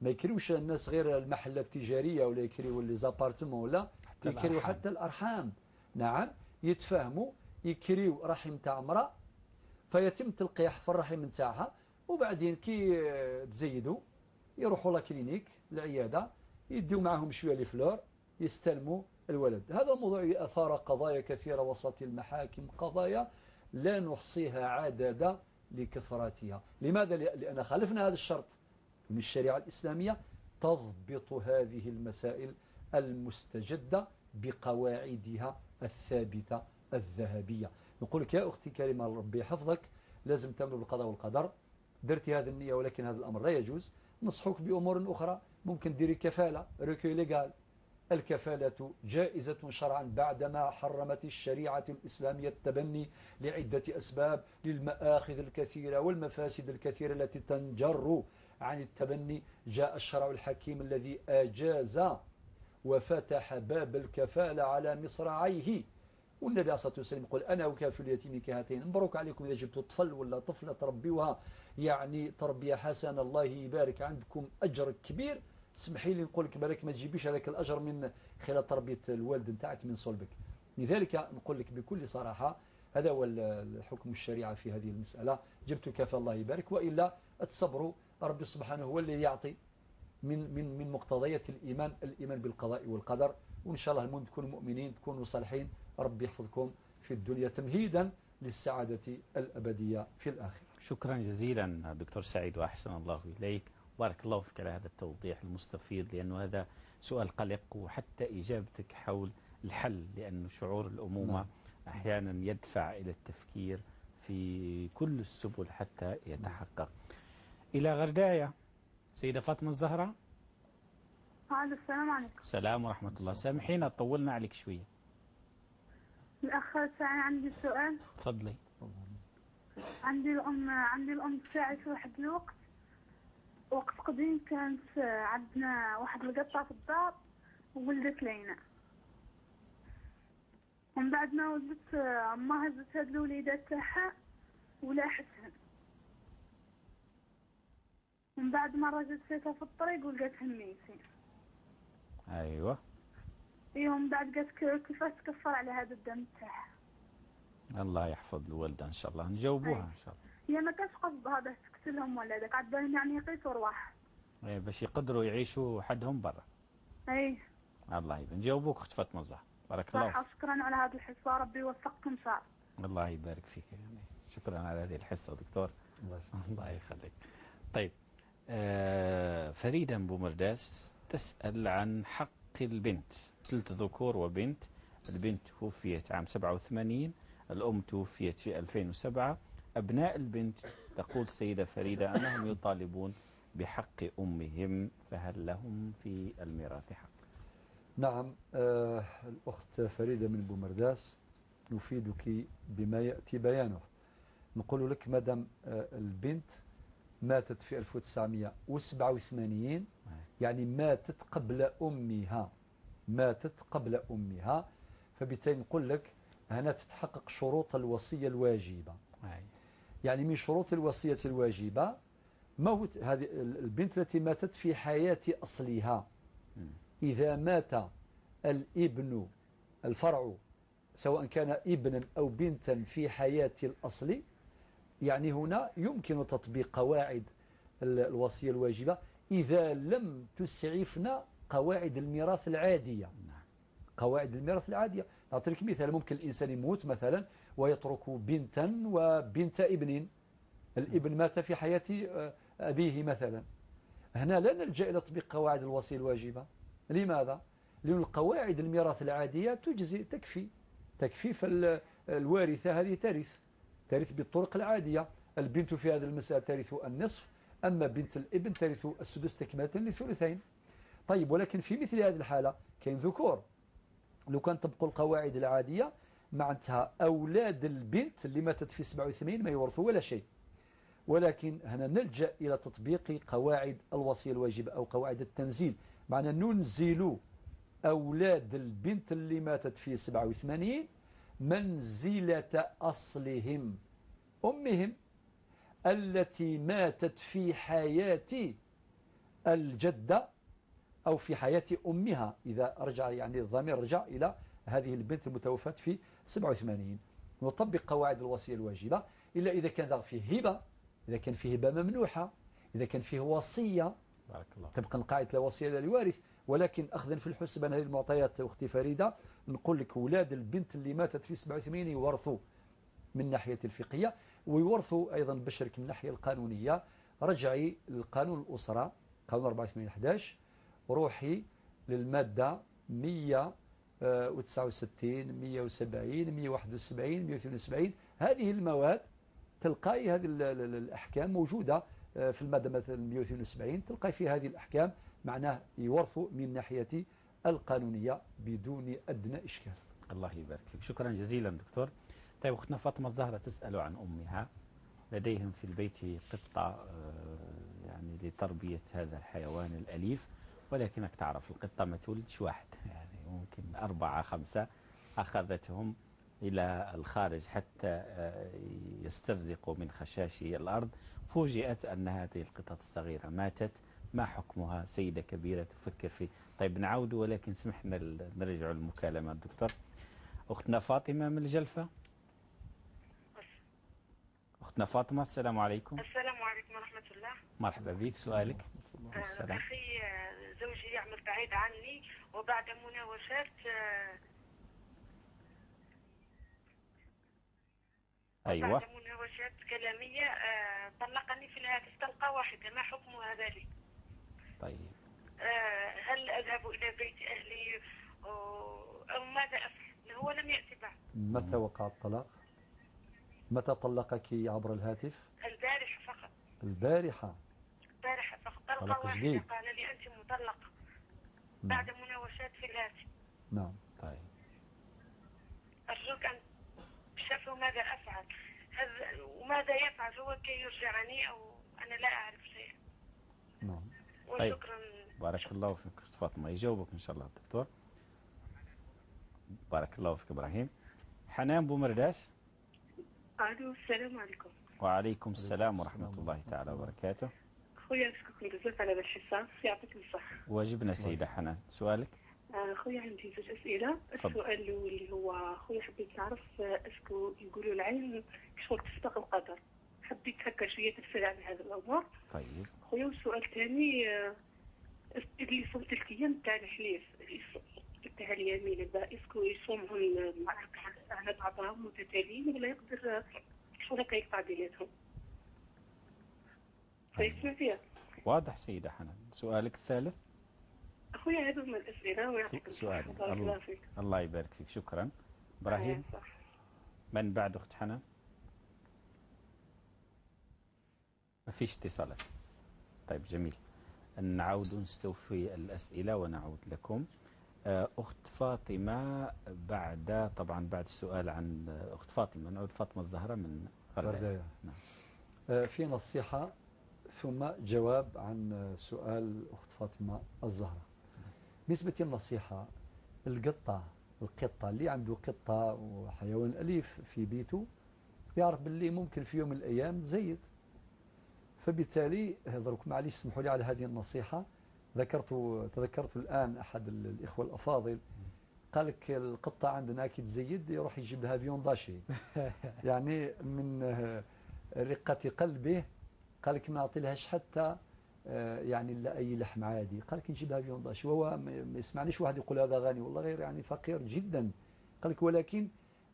ما يكريوش الناس غير المحلات التجارية ولا يكريوا les appartements ولا يكريوا حتى الأرحام. نعم، يتفاهموا يكريوا رحم تاع امرأة فيتم تلقيح في الرحم نتاعها، وبعدين كي تزيدوا يروحوا la clinique العيادة يديو معاهم شوية les fleurs يستلموا الولد. هذا الموضوع أثار قضايا كثيرة وسط المحاكم، قضايا لا نحصيها عددا لكثرتها. لماذا؟ لأن خالفنا هذا الشرط. من الشريعة الإسلامية تضبط هذه المسائل المستجدة بقواعدها الثابتة الذهبية. نقول لك يا أختي كريمة ربي يحفظك، لازم تأمن بالقضاء والقدر. درتي هذه النية ولكن هذا الأمر لا يجوز. نصحوك بأمور أخرى، ممكن ديري كفالة recueil légal. الكفالة جائزة شرعا بعدما حرمت الشريعة الإسلامية التبني لعدة أسباب، للمآخذ الكثيرة والمفاسد الكثيرة التي تنجر عن التبني. جاء الشرع الحكيم الذي أجاز وفتح باب الكفالة على مصراعيه. والنبي عليه الصلاة والسلام يقول أنا وكافل اليتيم كهاتين. مبروك عليكم إذا جبتوا طفل ولا طفلة تربيوها يعني تربية حسنة، الله يبارك، عندكم أجر كبير. اسمحي لي نقول لك بالك ما تجيبيش هذاك الأجر من خلال تربية الوالد نتاعك من صلبك. لذلك نقول لك بكل صراحة هذا هو الحكم الشريعة في هذه المسألة. جبتوا كفى الله يبارك، وإلا تصبروا، ربي سبحانه هو اللي يعطي من من من مقتضيات الإيمان، الإيمان بالقضاء والقدر. وإن شاء الله المهم تكونوا مؤمنين، تكونوا صالحين، ربي يحفظكم في الدنيا تمهيدا للسعادة الأبدية في الآخرة. شكرا جزيلا دكتور سعيد، وأحسن الله إليك، بارك الله فيك على هذا التوضيح المستفيض، لأنه هذا سؤال قلق، وحتى إجابتك حول الحل، لأن شعور الأمومة نعم. أحيانا يدفع إلى التفكير في كل السبل حتى يتحقق. إلى غرداية سيدة فاطمة الزهراء. السلام عليكم. السلام ورحمة الله. سامحينا طولنا عليك شوية. الأخ سعيد عندي سؤال. تفضلي. عندي الأم تاعي في واحد الوقت، وقت قديم، كانت عندنا واحد القطة في الدار وولدت لينا، ومن بعد ما ولدت ما هزت هاد الوليدات تاعها ولاحتهم، ومن بعد ما رجعت فيتها في الطريق ولقاتهم ميتين. ايوه. ايوا من بعد قالت كيفاش تكفر على هذا الذنب تاعها. الله يحفظ الوالدة ان شاء الله، نجاوبوها ان شاء الله. هي ما كانش قصدها باش تقتلهم ولا داك، عاد يعني يقيسوا رواح. ايه باش يقدروا يعيشوا وحدهم برا. اي الله يبارك. نجاوبوك اخت فاطمة الزهراء، بارك الله فيك. شكرا على هذه الحصة، ربي يوفقكم ان شاء الله. الله يبارك فيك يعني. شكرا على هذه الحصة دكتور. الله يسلمك. الله يخليك. طيب فريدة بومرداس تسأل عن حق البنت، 3 ذكور وبنت، البنت توفيت عام 87، الأم توفيت في 2007، أبناء البنت تقول السيدة فريدة أنهم يطالبون بحق أمهم، فهل لهم في الميراث حق؟ نعم، الأخت فريدة من بومرداس نفيدك بما يأتي بيانه. نقول لك مادام البنت ماتت في 1987، يعني ماتت قبل أمها، ماتت قبل أمها، فبالتالي نقول لك هنا تتحقق شروط الوصية الواجبة. يعني من شروط الوصية الواجبة موت هذه البنت التي ماتت في حياة أصلها. إذا مات الابن الفرع سواء كان ابنا أو بنتا في حياة الأصل، يعني هنا يمكن تطبيق قواعد الوصية الواجبة إذا لم تسعفنا قواعد الميراث العادية. قواعد الميراث العادية، نعطيك مثال، ممكن الإنسان يموت مثلا ويترك بنتا وبنت ابن، الابن مات في حياة أبيه مثلا، هنا لا نلجأ إلى تطبيق قواعد الوصية الواجبة. لماذا؟ لأن القواعد الميراث العادية تجزي، تكفي، تكفي، فالوارثة هذه ترث، ترث بالطرق العادية. البنت في هذه المسألة ترث النصف، أما بنت الابن ترث السدس تكملة للثلثين. طيب، ولكن في مثل هذه الحالة كاين ذكور، لو كان طبقوا القواعد العادية معناتها أولاد البنت اللي ماتت في 87 ما يورثوا ولا شيء، ولكن هنا نلجأ إلى تطبيق قواعد الوصية الواجبة أو قواعد التنزيل، معنى ننزل أولاد البنت اللي ماتت في 87 منزلة أصلهم أمهم التي ماتت في حياة الجدة أو في حياة أمها، إذا رجع يعني الضمير رجع إلى هذه البنت المتوفاة في 87. نطبق قواعد الوصية الواجبة إلا إذا كان فيه هبة، إذا كان فيه هبة ممنوحة، إذا كان فيه وصية، بارك الله، تبقى القاعدة لا وصية للوارث. ولكن أخذا في الحسبان هذه المعطيات أختي فريدة، نقول لك أولاد البنت اللي ماتت في 87 يورثوا من ناحية الفقهية، ويورثوا أيضا بشرك من الناحية القانونية. رجعي للقانون الأسرة قانون 84/11، روحي للمادة 169 170 171 172، هذه المواد تلقاي هذه الأحكام موجودة في المادة مثلا 172، تلقاي في هذه الأحكام، معناه يورثوا من ناحية القانونية بدون أدنى إشكال. الله يبارك فيك، شكرا جزيلا دكتور. طيب أختنا فاطمة الزهرة تسأل عن أمها، لديهم في البيت قطة يعني لتربية هذا الحيوان الأليف، ولكنك تعرف القطة ما تولدش واحد، يعني ممكن 4 5، أخذتهم إلى الخارج حتى يسترزقوا من خشاش الأرض، فوجئت أن هذه القطط الصغيرة ماتت، ما حكمها؟ سيدة كبيرة تفكر في. طيب نعود، ولكن سمحنا نرجع المكالمة دكتور. أختنا فاطمة من الجلفة. أختنا فاطمة، السلام عليكم. السلام عليكم ورحمة الله. مرحبا بك، سؤالك. السلام. أخي زوجي يعمل بعيد عني، وبعد مناوشات أيوة، بعد مناوشات كلامية طلقني في الهاتف طلقة واحدة، ما حكم ذلك؟ طيب هل أذهب إلى بيت أهلي أو ماذا أفعل؟ هو لم يأتي بعد. متى وقع الطلاق؟ متى طلقك عبر الهاتف؟ البارحة فقط. البارحة؟ البارحة فقط، طلقة واحدة، قال لي أنت مطلقة بعد مناوشات في الهاتف. نعم. طيب أرجوك أن تشوفوا ماذا أفعل، وماذا يفعل هو كي يرجعني أو أنا لا أعرف شيئا. نعم. وشكرا. طيب. بارك الله فيك أخت فاطمة، يجاوبك إن شاء الله الدكتور. بارك الله فيك إبراهيم. حنان بومرداس. ألو، السلام عليكم. وعليكم السلام ورحمة الله تعالى وبركاته. خويا نشكركم بزاف على هذه الحصة، يعطيكم الصحة. واجبنا سيدة حنان. سؤالك؟ خويا عندي زوج أسئلة. السؤال الأول اللي هو خويا حبيت نعرف est-ce que يقولوا العين شغل تسبق القدر، حبيت هكا شوية تفسير على هذا الأمر. طيب خويا والسؤال الثاني اللي صوم 3 أيام تاع الحليف تاع اليمين est-ce que يصومهم على بعضهم متتاليين ولا يقدر شغل هكا يقطع بيناتهم؟ طيب فيها واضح سيدة حنان. سؤالك الثالث؟ أخويا هذو من الأسئلة ويعطيك سؤالي. بارك الله فيك. الله يبارك فيك، شكرا. إبراهيم، من بعد أخت حنان؟ ما فيش اتصالات. طيب جميل، نعود نستوفي الأسئلة ونعود لكم. أخت فاطمة بعد، طبعا بعد السؤال عن أخت فاطمة نعود فاطمة الزهراء من غرداية. نعم. في نصيحة ثم جواب عن سؤال أخت فاطمة الزهراء. بالنسبة للنصيحة، القطة اللي عنده قطة وحيوان أليف في بيته يعرف باللي ممكن في يوم من الأيام تزيد، فبالتالي هذرك معليش سمحوا لي على هذه النصيحة. تذكرت الآن أحد الإخوة الأفاضل قال لك القطة عندنا كي تزيد يروح يجيب لها viande hachée يعني من رقة قلبه قال لك ما نعطي حتى يعني لا أي لحم عادي، قال لك نجيب لها viande hachée، وهو ما يسمعنيش واحد يقول هذا غني والله غير يعني فقير جدا. قال لك ولكن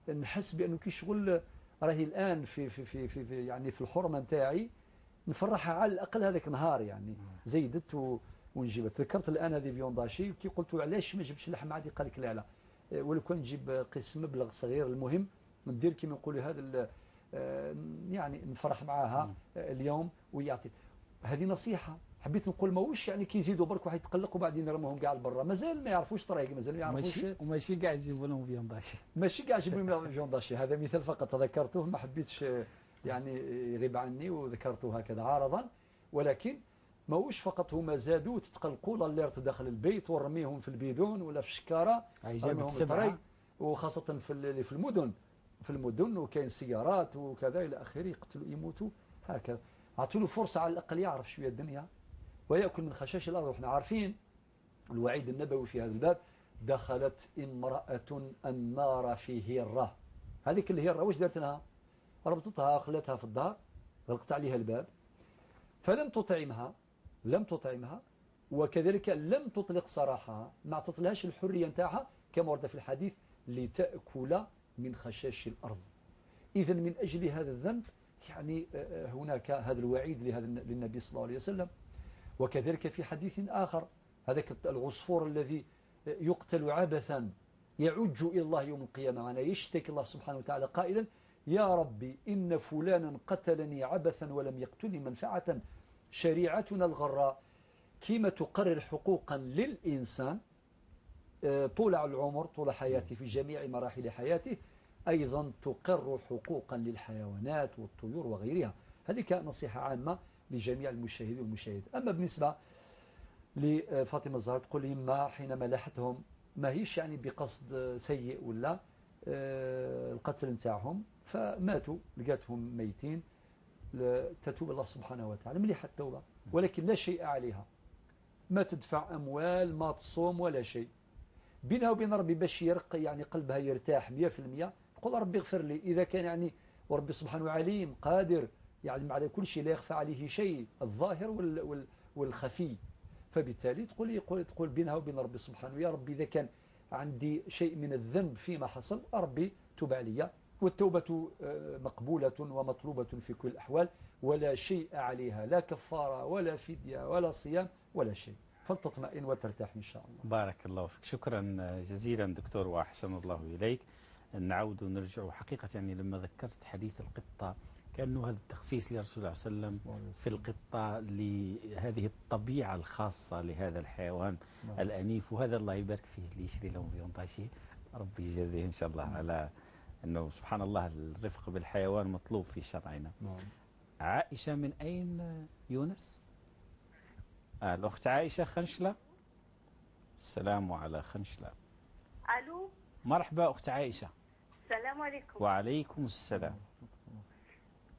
نحس بأنه كي شغل راهي الآن في في في في, في يعني في الحرمة نتاعي نفرحها على الأقل هذاك نهار يعني زيدت ونجيبها. تذكرت الآن هذه viande hachée كي قلت علاش ما جبتش لحم عادي، قال لك لا لا ولو كان نجيب قسم مبلغ صغير، المهم ندير كيما نقولوا هذا يعني نفرح معاها اليوم ويعطي. هذه نصيحة حبيت نقول، ماهوش يعني كي يزيدوا برك واحد يتقلق وبعدين يرموهم كاع لبرا، مازال ما يعرفوش طريق، مازال ما يعرفوش، وماشي كاع يجيبوا لهم viande hachée، ماشي كاع يجيبوا لهم viande hachée. هذا مثال فقط ذكرته، ما حبيتش يعني يغيب عني وذكرته هكذا عارضا، ولكن ماهوش فقط هما زادوا تتقلقوا l'alerte داخل البيت ورميهم في البيدون ولا في الشكاره، رميهم في الطريق، وخاصة في المدن، في المدن وكاين سيارات وكذا الى اخره، يقتلوا يموتوا هكذا. اعطوا له فرصة على الاقل يعرف شوية الدنيا وياكل من خشاش الارض. وحنا عارفين الوعيد النبوي في هذا الباب، دخلت امراة النار في هره. هذيك الهرة واش دارت لها؟ ربطتها خلتها في الدار، غلقت عليها الباب، فلم تطعمها، لم تطعمها، وكذلك لم تطلق سراحها، ما اعطتلهاش الحرية نتاعها كما ورد في الحديث، لتاكل من خشاش الأرض. إذا من أجل هذا الذنب يعني هناك هذا الوعيد لهذا للنبي صلى الله عليه وسلم. وكذلك في حديث آخر، هذاك العصفور الذي يقتل عبثا يعج إلى الله يوم القيامة، معنا يشتكي الله سبحانه وتعالى قائلا: يا ربي إن فلانا قتلني عبثا ولم يقتلني منفعة. شريعتنا الغراء كما تقرر حقوقا للإنسان طول العمر، طول حياته، في جميع مراحل حياته، أيضا تقر حقوقا للحيوانات والطيور وغيرها. هذه نصيحة عامة لجميع المشاهدين والمشاهدات. أما بالنسبة لفاطمة الزهراء تقول لما حينما لاحتهم ما هيش يعني بقصد سيء ولا القتل نتاعهم، فماتوا، لقاتهم ميتين، تتوب الله سبحانه وتعالى، مليحة التوبة، ولكن لا شيء عليها، ما تدفع أموال، ما تصوم ولا شيء، بينها وبين ربي باش يرق يعني قلبها يرتاح 100%، تقول ربي اغفر لي إذا كان يعني، وربي سبحانه عليم قادر يعلم على كل شيء، لا يخفى عليه شيء، الظاهر والخفي. فبالتالي تقول بينها وبين ربي سبحانه: يا ربي إذا كان عندي شيء من الذنب فيما حصل، ربي تب علي. والتوبة مقبولة ومطلوبة في كل الأحوال، ولا شيء عليها، لا كفارة ولا فدية ولا صيام ولا شيء، فلتطمئن وترتاح إن شاء الله. بارك الله فيك، شكرا جزيلا دكتور وأحسن الله إليك. نعود ونرجع حقيقة يعني لما ذكرت حديث القطة كأنه هذا التخصيص لرسول الله صلى الله عليه وسلم في القطة لهذه الطبيعة الخاصة لهذا الحيوان الأنيف، وهذا الله يبارك فيه اللي يشري لهم viande hachée، ربي يجزيه إن شاء الله على أنه سبحان الله الرفق بالحيوان مطلوب في شرعنا. عائشة من أين يونس؟ الأخت عائشة خنشلة، السلام على خنشلة. ألو، مرحبا أخت عائشة. السلام عليكم. وعليكم السلام.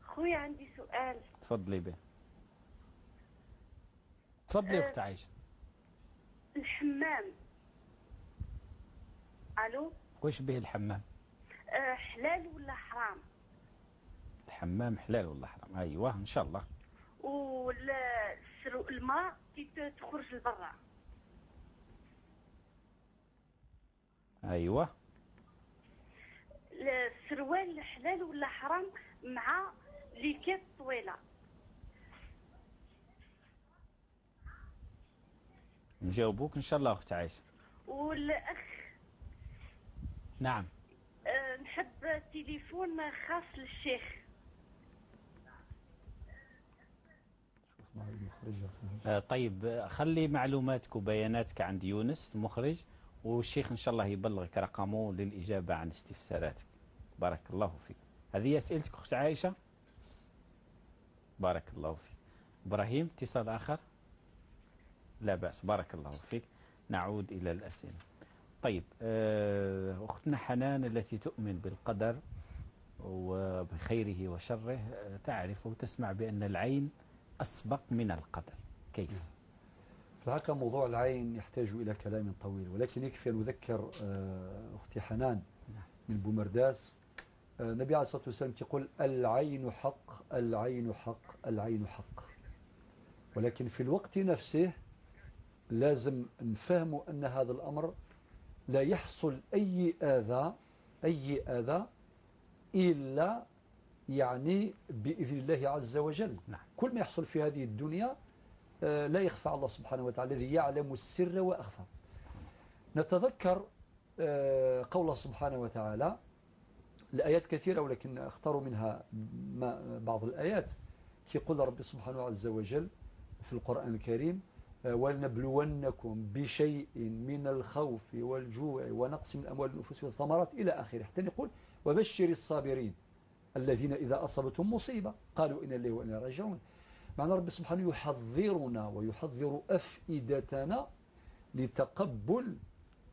خويا عندي سؤال. تفضلي به. تفضلي أخت عائشة. الحمام. ألو. واش به الحمام؟ حلال ولا حرام؟ الحمام حلال ولا حرام؟ أيوه إن شاء الله. والماء كي تخرج لبرا. أيوه. السروال حلال ولا حرام مع ليكات طويلة؟ نجاوبوك إن شاء الله أخت عائشة. والأخ. نعم. نحب تليفون خاص للشيخ. طيب خلي معلوماتك وبياناتك عند يونس المخرج، والشيخ إن شاء الله يبلغك رقمه للإجابة عن استفساراتك. بارك الله فيك. هذه أسئلتك أخت عائشة؟ بارك الله فيك. إبراهيم اتصال آخر؟ لا بأس، بارك الله فيك. نعود إلى الأسئلة. طيب أختنا حنان التي تؤمن بالقدر وبخيره وشره تعرف وتسمع بأن العين أسبق من القدر، كيف؟ في الحقيقة موضوع العين يحتاج إلى كلام طويل، ولكن يكفي أن أذكر أختي حنان من بومرداس، النبي عليه الصلاة والسلام يقول العين حق، العين حق، العين حق. ولكن في الوقت نفسه لازم نفهم أن هذا الأمر لا يحصل أي آذى، أي آذى إلا يعني بإذن الله عز وجل. نعم. كل ما يحصل في هذه الدنيا لا يخفى على الله سبحانه وتعالى الذي يعلم السر وأخفى. نتذكر قوله سبحانه وتعالى، الآيات كثيرة ولكن اختاروا منها بعض الآيات، يقول ربي سبحانه عز وجل في القرآن الكريم: ولنبلونكم بشيء من الخوف والجوع ونقص من الأموال والأنفس والثمرات إلى آخره، حتى يقول وبشر الصابرين الذين إذا أصابتهم مصيبة قالوا إنا لله وإنا راجعون. معنى ربي سبحانه يحذرنا ويحذر أفئدتنا لتقبل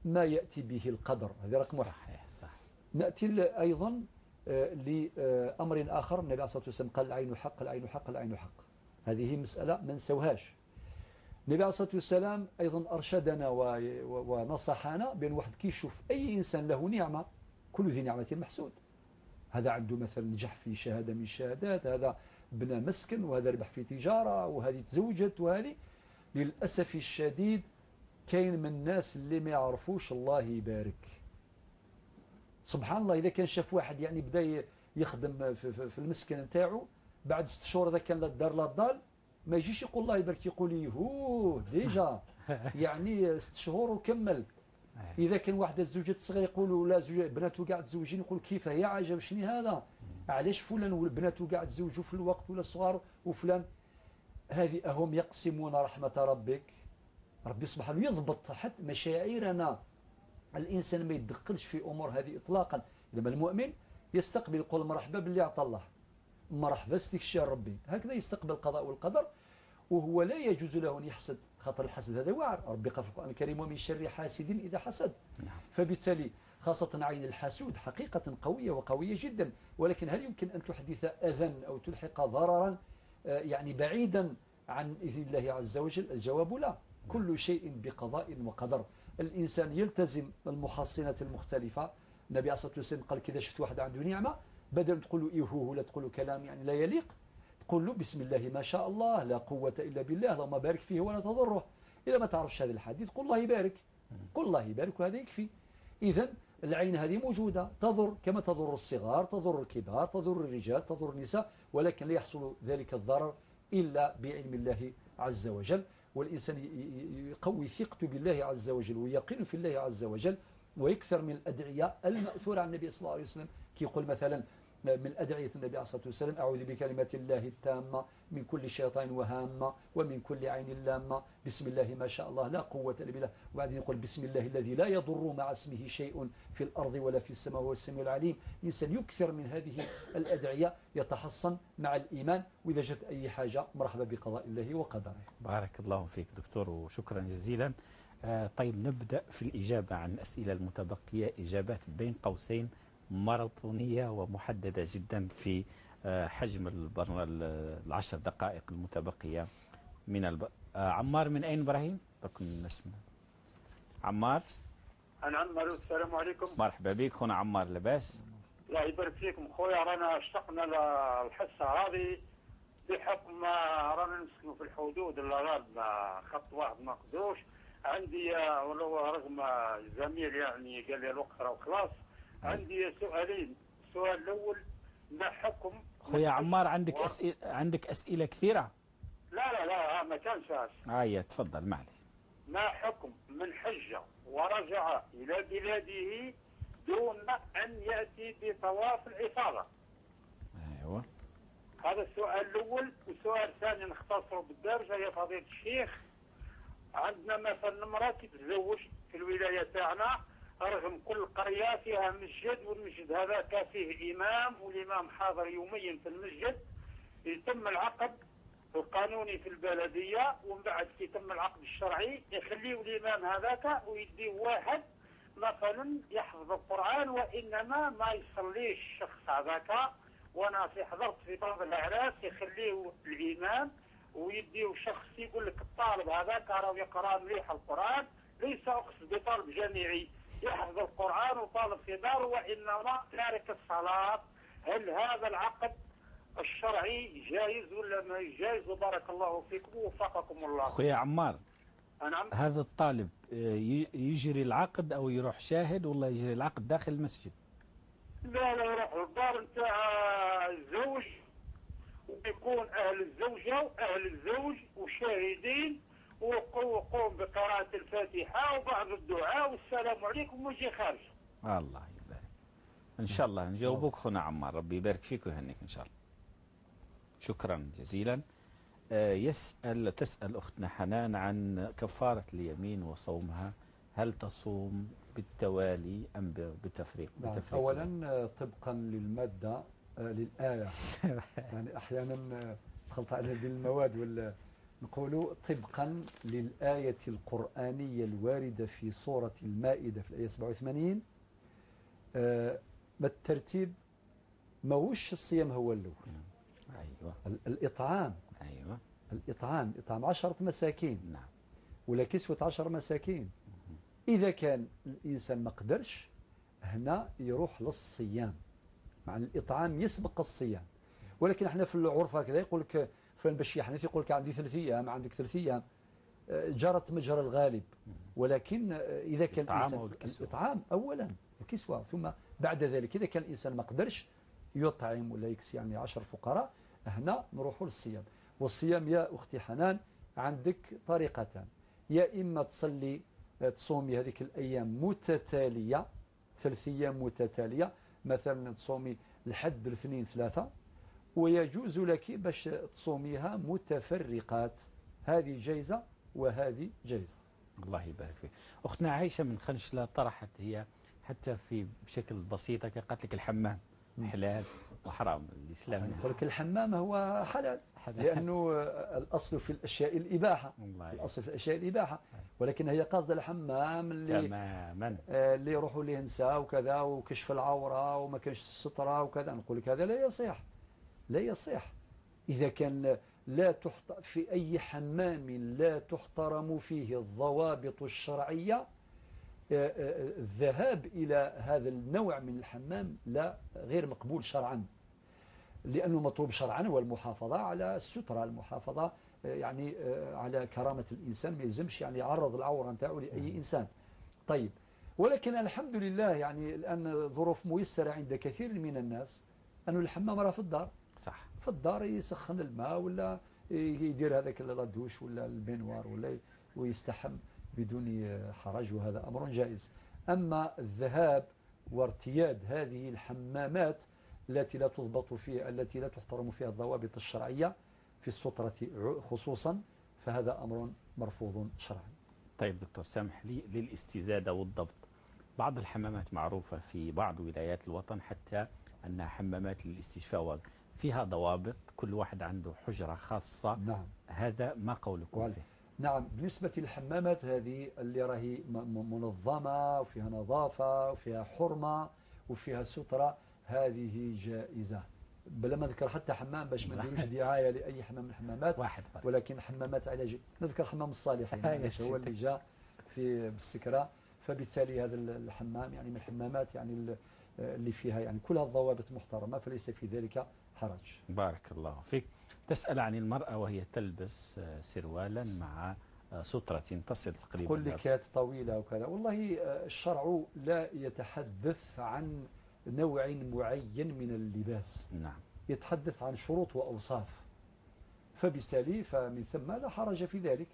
ما يأتي به القدر. هذا رقم واحد. صحيح صح. نأتي أيضا لأمر آخر، النبي عليه الصلاة والسلام قال العين حق، العين حق، العين حق. هذه مسألة ما نسوهاش. النبي عليه الصلاة والسلام أيضا أرشدنا ونصحنا بأن واحد كيشوف أي إنسان له نعمة، كل ذي نعمة محسود. هذا عنده مثلا نجح في شهادة من الشهادات، هذا بنى مسكن، وهذا ربح في تجارة، وهذه تزوجت، وهذه للأسف الشديد كاين من الناس اللي ما يعرفوش الله يبارك. سبحان الله، إذا كان شاف واحد يعني بدا يخدم في المسكن نتاعو بعد 6 شهور، إذا كان لا الدار لا الضال، ما يجيش يقول الله يبارك، يقول يهوه déjà يعني 6 شهور وكمل. إذا كان واحد الزوجات الصغير يقولوا لا زوج بناته كاع تزوجين، يقول كيف هي عجب شنو هذا؟ علاش فلان وبناته كاع تزوجوا في الوقت ولا صغار وفلان؟ هذه أهم يقسمون رحمة ربك. ربي سبحانه يضبط حتى مشاعرنا. الإنسان ما يتدخلش في أمور هذه إطلاقا. لما المؤمن يستقبل يقول مرحبا باللي عطى الله، مرحبا ستيك الشيء ربي، هكذا يستقبل القضاء والقدر. وهو لا يجوز له أن يحسد، خاطر الحسد هذا وعر. ربي قال في القرآن الكريم ومن شر حاسد إذا حسد. نعم. فبالتالي خاصة عين الحسود حقيقة قوية وقوية جدا، ولكن هل يمكن أن تحدث أذى أو تلحق ضررا يعني بعيدا عن إذن الله عز وجل؟ الجواب لا. كل شيء بقضاء وقدر. الإنسان يلتزم المحصنات المختلفة. النبي عليه الصلاة والسلام قال كذا شفت واحد عنده نعمة، بدل تقول له إيهوه ولا تقول له كلام يعني لا يليق، تقول له بسم الله ما شاء الله لا قوة إلا بالله اللهم بارك فيه ولا تضره. إذا ما تعرفش هذا الحديث قل الله يبارك، قل الله يبارك وهذا يكفي. إذا العين هذه موجودة، تضر كما تضر الصغار، تضر الكبار، تضر الرجال، تضر النساء، ولكن لا يحصل ذلك الضرر إلا بعلم الله عز وجل. والإنسان يقوي ثقته بالله عز وجل ويقين في الله عز وجل، ويكثر من الأدعية المأثورة عن النبي صلى الله عليه وسلم. كيقول مثلا من أدعية النبي عليه الصلاة والسلام: أعوذ بكلمات الله التامة من كل شيطان وهامة ومن كل عين لامة، بسم الله ما شاء الله لا قوة إلا بالله. وبعدين يقول بسم الله الذي لا يضر مع اسمه شيء في الأرض ولا في السماء وهو السميع العليم. الإنسان يكثر من هذه الأدعية، يتحصن مع الإيمان، وإذا جت أي حاجة مرحبا بقضاء الله وقدره. بارك الله فيك دكتور وشكرا جزيلا. طيب نبدأ في الإجابة عن الأسئلة المتبقية، إجابات بين قوسين ماراثونية ومحددة جدا في حجم 10 دقائق المتبقية. من عمار من أين إبراهيم؟ نسمع عمار. نعم، السلام عليكم. مرحبا بك خونا عمار، لاباس؟ الله يبارك فيكم خويا. رانا اشتقنا للحصه هذه بحكم رانا نسكنوا في الحدود، الغرب خط واحد ما قدروش. عندي ولو رغم الزميل يعني قال لي الوقت راه خلاص، عندي سؤالين. السؤال الاول، ما حكم خويا عمار عندك اسئلة؟ عندك اسئلة كثيرة؟ لا لا لا، ما كانش. هيا تفضل، معلش. ما حكم من حج ورجع إلى بلاده دون أن يأتي بطواف الإفاضة؟ أيوة، هذا السؤال الأول. والسؤال الثاني نختصره بالدارجة يا فضيلة الشيخ. عندنا مثلا امرأة تتزوج في الولاية تاعنا، رغم كل قرية فيها مسجد، والمسجد هذا فيه إمام، والإمام حاضر يوميا في المسجد. يتم العقد القانوني في البلدية، ومن بعد كي يتم العقد الشرعي يخليوا الإمام هذاك ويدي واحد مثلا يحفظ القرآن، وإنما ما يصليش الشخص هذاك. وأنا في حضرت في بعض الأعراس يخليوا الإمام ويديو شخص يقول لك الطالب هذاك راه يقرأ مليح القرآن، ليس أقصد بطالب جامعي يحفظ القرآن وطالب في داره، وإنما تارك الصلاة. هل هذا العقد الشرعي جائز ولا ما جائز؟ وبارك الله فيكم ووفقكم الله. خويا عمار، نعم، هذا الطالب يجري العقد او يروح شاهد ولا يجري العقد داخل المسجد؟ لا لا، يروح للدار نتاع الزوج، ويكون اهل الزوجة واهل الزوج وشاهدين، ويقوم بقراءة الفاتحة وبعض الدعاء والسلام عليكم ويجي خارج. الله يبارك. ان شاء الله نجاوبوك خونا عمار، ربي يبارك فيك ويهنيك ان شاء الله. شكرا جزيلا. تسأل أختنا حنان عن كفارة اليمين وصومها، هل تصوم بالتوالي أم بالتفريق؟ نعم. أولا طبقا للمادة للآية يعني أحيانا تخلط على بالمواد ولا نقول طبقا للآية القرآنية الواردة في سورة المائدة في الآية 87، ما الترتيب؟ ماهوش الصيام هو الأول. أيوة. الإطعام. أيوة. الإطعام، إطعام 10 مساكين. نعم. ولا كسوة 10 مساكين. إذا كان الإنسان ما قدرش هنا يروح للصيام، مع الإطعام يسبق الصيام. ولكن احنا في العرف هكذا يقول لك فلان باش يحنث يقول لك عندي 3 أيام، عندك 3 أيام، جرت مجرى الغالب. ولكن إذا كان الإنسان الإطعام أولا الكسوة، ثم بعد ذلك إذا كان الإنسان ما قدرش يطعم ولا يكسي يعني 10 فقراء، هنا نروحوا للصيام. والصيام يا أختي حنان عندك طريقتان، يا إما تصلي تصومي هذيك الأيام متتالية، 3 أيام متتالية، مثلا تصومي الحد الاثنين 3، ويجوز لك باش تصوميها متفرقات، هذه جايزة وهذه جايزة. الله يبارك فيك. أختنا عايشة من خنشلة طرحت هي حتى في بشكل بسيط قالت لك الحمام حلال وحرام. الإسلام يقول لك الحمام هو حلال، لأنه الأصل في الأشياء الإباحة، الأصل في الأشياء الإباحة، ولكن هي قاصدة الحمام اللي تماما اللي يروحوا ليه نساء وكذا وكشف العورة وما كانش السترة وكذا. نقول لك هذا لا يصح، لا يصح. إذا كان لا تحت في أي حمام لا تحترم فيه الضوابط الشرعية، الذهاب إلى هذا النوع من الحمام لا غير مقبول شرعا، لأنه مطلوب شرعا هو المحافظة على السترة، المحافظة يعني على كرامة الإنسان، ما يلزمش يعني يعرض العورة نتاعو لأي إنسان. طيب، ولكن الحمد لله يعني الآن ظروف ميسرة عند كثير من الناس أنه الحمام راه في الدار. صح، في الدار يسخن الماء ولا يدير هذاك la douche ولا ال baignoire ولا ويستحم بدون حرج، وهذا أمر جائز. أما الذهاب وارتياد هذه الحمامات التي لا تضبط فيها، التي لا تحترم فيها الضوابط الشرعية في السترة خصوصا، فهذا أمر مرفوض شرعا. طيب دكتور سامح لي للاستزادة والضبط، بعض الحمامات معروفة في بعض ولايات الوطن حتى أنها حمامات للاستشفاء فيها ضوابط، كل واحد عنده حجرة خاصة. نعم. هذا ما قولكم فيه؟ نعم، بالنسبة للحمامات هذه اللي راهي منظمة وفيها نظافة وفيها حرمة وفيها سترة، هذه جائزة، بلا ما نذكر حتى حمام باش ما نديروش دعاية لاي حمام من الحمامات واحد، ولكن حمامات علاجية. نذكر حمام الصالحين يعني هو اللي جاء في بالسكره، فبالتالي هذا الحمام يعني من الحمامات يعني اللي فيها يعني كلها الضوابط محترمه، فليس في ذلك حرج. بارك الله فيك. تسأل عن المرأة وهي تلبس سروالا مع سترة تصل تقريبا كل كات طويلة وكذا. والله الشرع لا يتحدث عن نوع معين من اللباس، نعم، يتحدث عن شروط وأوصاف، فبالتالي فمن ثم لا حرج في ذلك،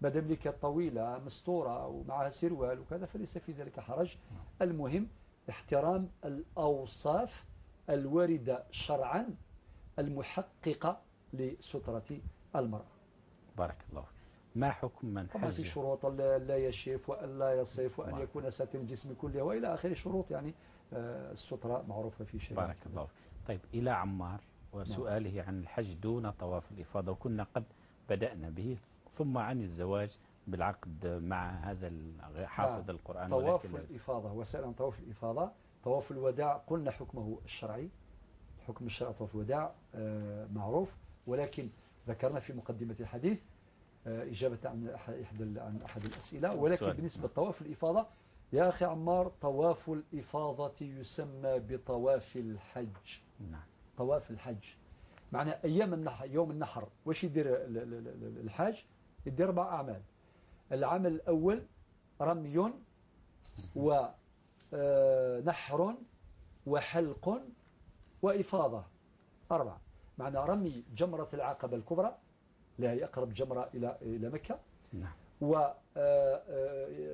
ما دام لك طويلة مستورة ومعها سروال وكذا فليس في ذلك حرج. المهم احترام الأوصاف الواردة شرعا المحققة لسترة المرأة. بارك الله. ما حكم من حج؟ في شروط لا يشف وأن لا يصف وأن يكون ساتر الجسم كله وإلى آخره شروط، يعني السترة معروفة في شريعة. بارك الله. طيب إلى عمار وسؤاله عن الحج دون طواف الإفاضة، وكنا قد بدأنا به، ثم عن الزواج بالعقد مع هذا حافظ القرآن. طواف الإفاضة، وسأل عن طواف الإفاضة. طواف الوداع قلنا حكمه الشرعي، حكم الشرع طواف الوداع معروف، ولكن ذكرنا في مقدمة الحديث إجابة عن أحد الأسئلة. ولكن بالنسبة لطواف الإفاضة يا أخي عمار، طواف الإفاضة يسمى بطواف الحج. نعم. طواف الحج معنى أيام النحر، يوم النحر واش يدير الحاج؟ يدير 4 أعمال. العمل الأول رمي ونحر وحلق وإفاضة، 4. معنى رمي جمرة العقبة الكبرى اللي هي أقرب جمرة إلى مكة، نعم،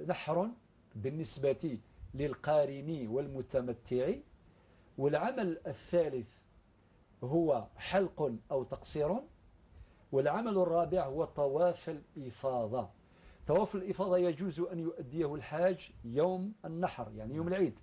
ونحر بالنسبة للقارن والمتمتع، والعمل الثالث هو حلق أو تقصير، والعمل الرابع هو طواف الإفاضة. طواف الإفاضة يجوز أن يؤديه الحاج يوم النحر يعني يوم العيد،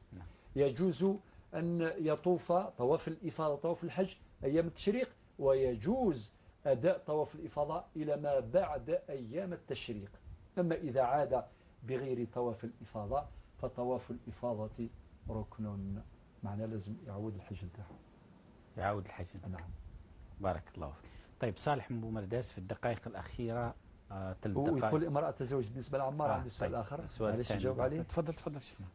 يجوز أن يطوف طواف الإفاضة طواف الحج أيام التشريق، ويجوز أداء طواف الإفاضة إلى ما بعد أيام التشريق. أما إذا عاد بغير طواف الإفاضة فطواف الإفاضة ركن، معناه لازم يعود الحج نتاعو، يعود الحج. نعم. بارك الله فيك. طيب صالح من بومرداس في الدقائق الأخيرة 3 دقائق. ويقول امرأة تزوج. بالنسبة لعمار عنده سؤال طيب. آخر معليش نجاوب عليه. تفضل تفضل شيخنا.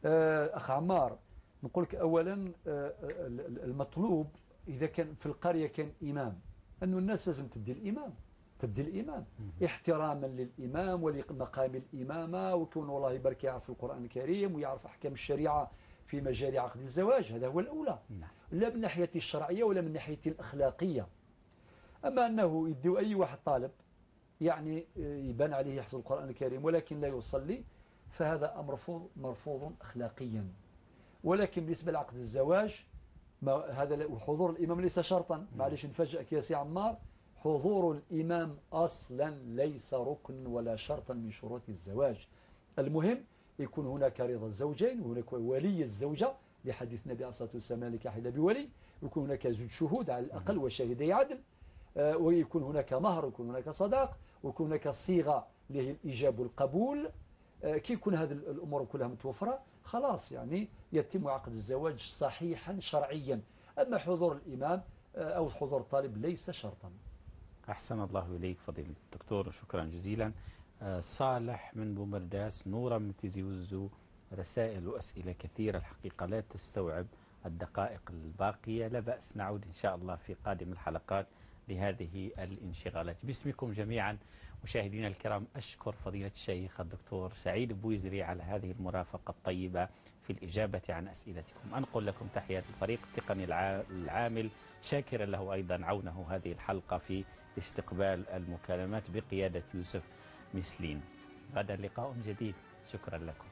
أخ عمار، نقول لك أولا المطلوب إذا كان في القرية كان إمام، أنه الناس لازم تدي الإمام، تدي الإمام احتراما للإمام ولمقام الإمامة، ويكون والله يبارك يعرف القرآن الكريم ويعرف أحكام الشريعة في مجال عقد الزواج، هذا هو الأولى، لا من ناحية الشرعية ولا من ناحية الأخلاقية. أما أنه يديو أي واحد طالب يعني يبان عليه يحفظ القرآن الكريم ولكن لا يصلي، فهذا أمر مرفوض أخلاقيا. ولكن بالنسبة لعقد الزواج ما هذا حضور الإمام ليس شرطا. معليش نفاجئك يا سي عمار، حضور الإمام أصلا ليس ركن ولا شرطا من شروط الزواج. المهم يكون هناك رضا الزوجين وهناك ولي الزوجة لحديث النبي عليه الصلاة والسلام لا نكاح إلا بولي، ويكون هناك زوج شهود على الأقل وشاهدي عدل، ويكون هناك مهر ويكون هناك صداق ويكون هناك صيغة اللي هي الإيجاب والقبول. كي يكون هذه الأمور كلها متوفرة خلاص يعني يتم عقد الزواج صحيحا شرعيا. أما حضور الإمام أو حضور الطالب ليس شرطا. أحسن الله إليك فضيلة الدكتور، شكرا جزيلا. صالح من بومرداس، نورا من تيزي وزو، رسائل وأسئلة كثيرة الحقيقة لا تستوعب الدقائق الباقية، لا بأس نعود إن شاء الله في قادم الحلقات لهذه الانشغالات. باسمكم جميعا مشاهدينا الكرام أشكر فضيلة الشيخ الدكتور سعيد بويزري على هذه المرافقة الطيبة في الإجابة عن أسئلتكم. أنقل لكم تحيات الفريق التقني العامل، شاكرا له أيضا عونه هذه الحلقة في استقبال المكالمات بقيادة يوسف مسلين. غدا لقاء جديد، شكرا لكم.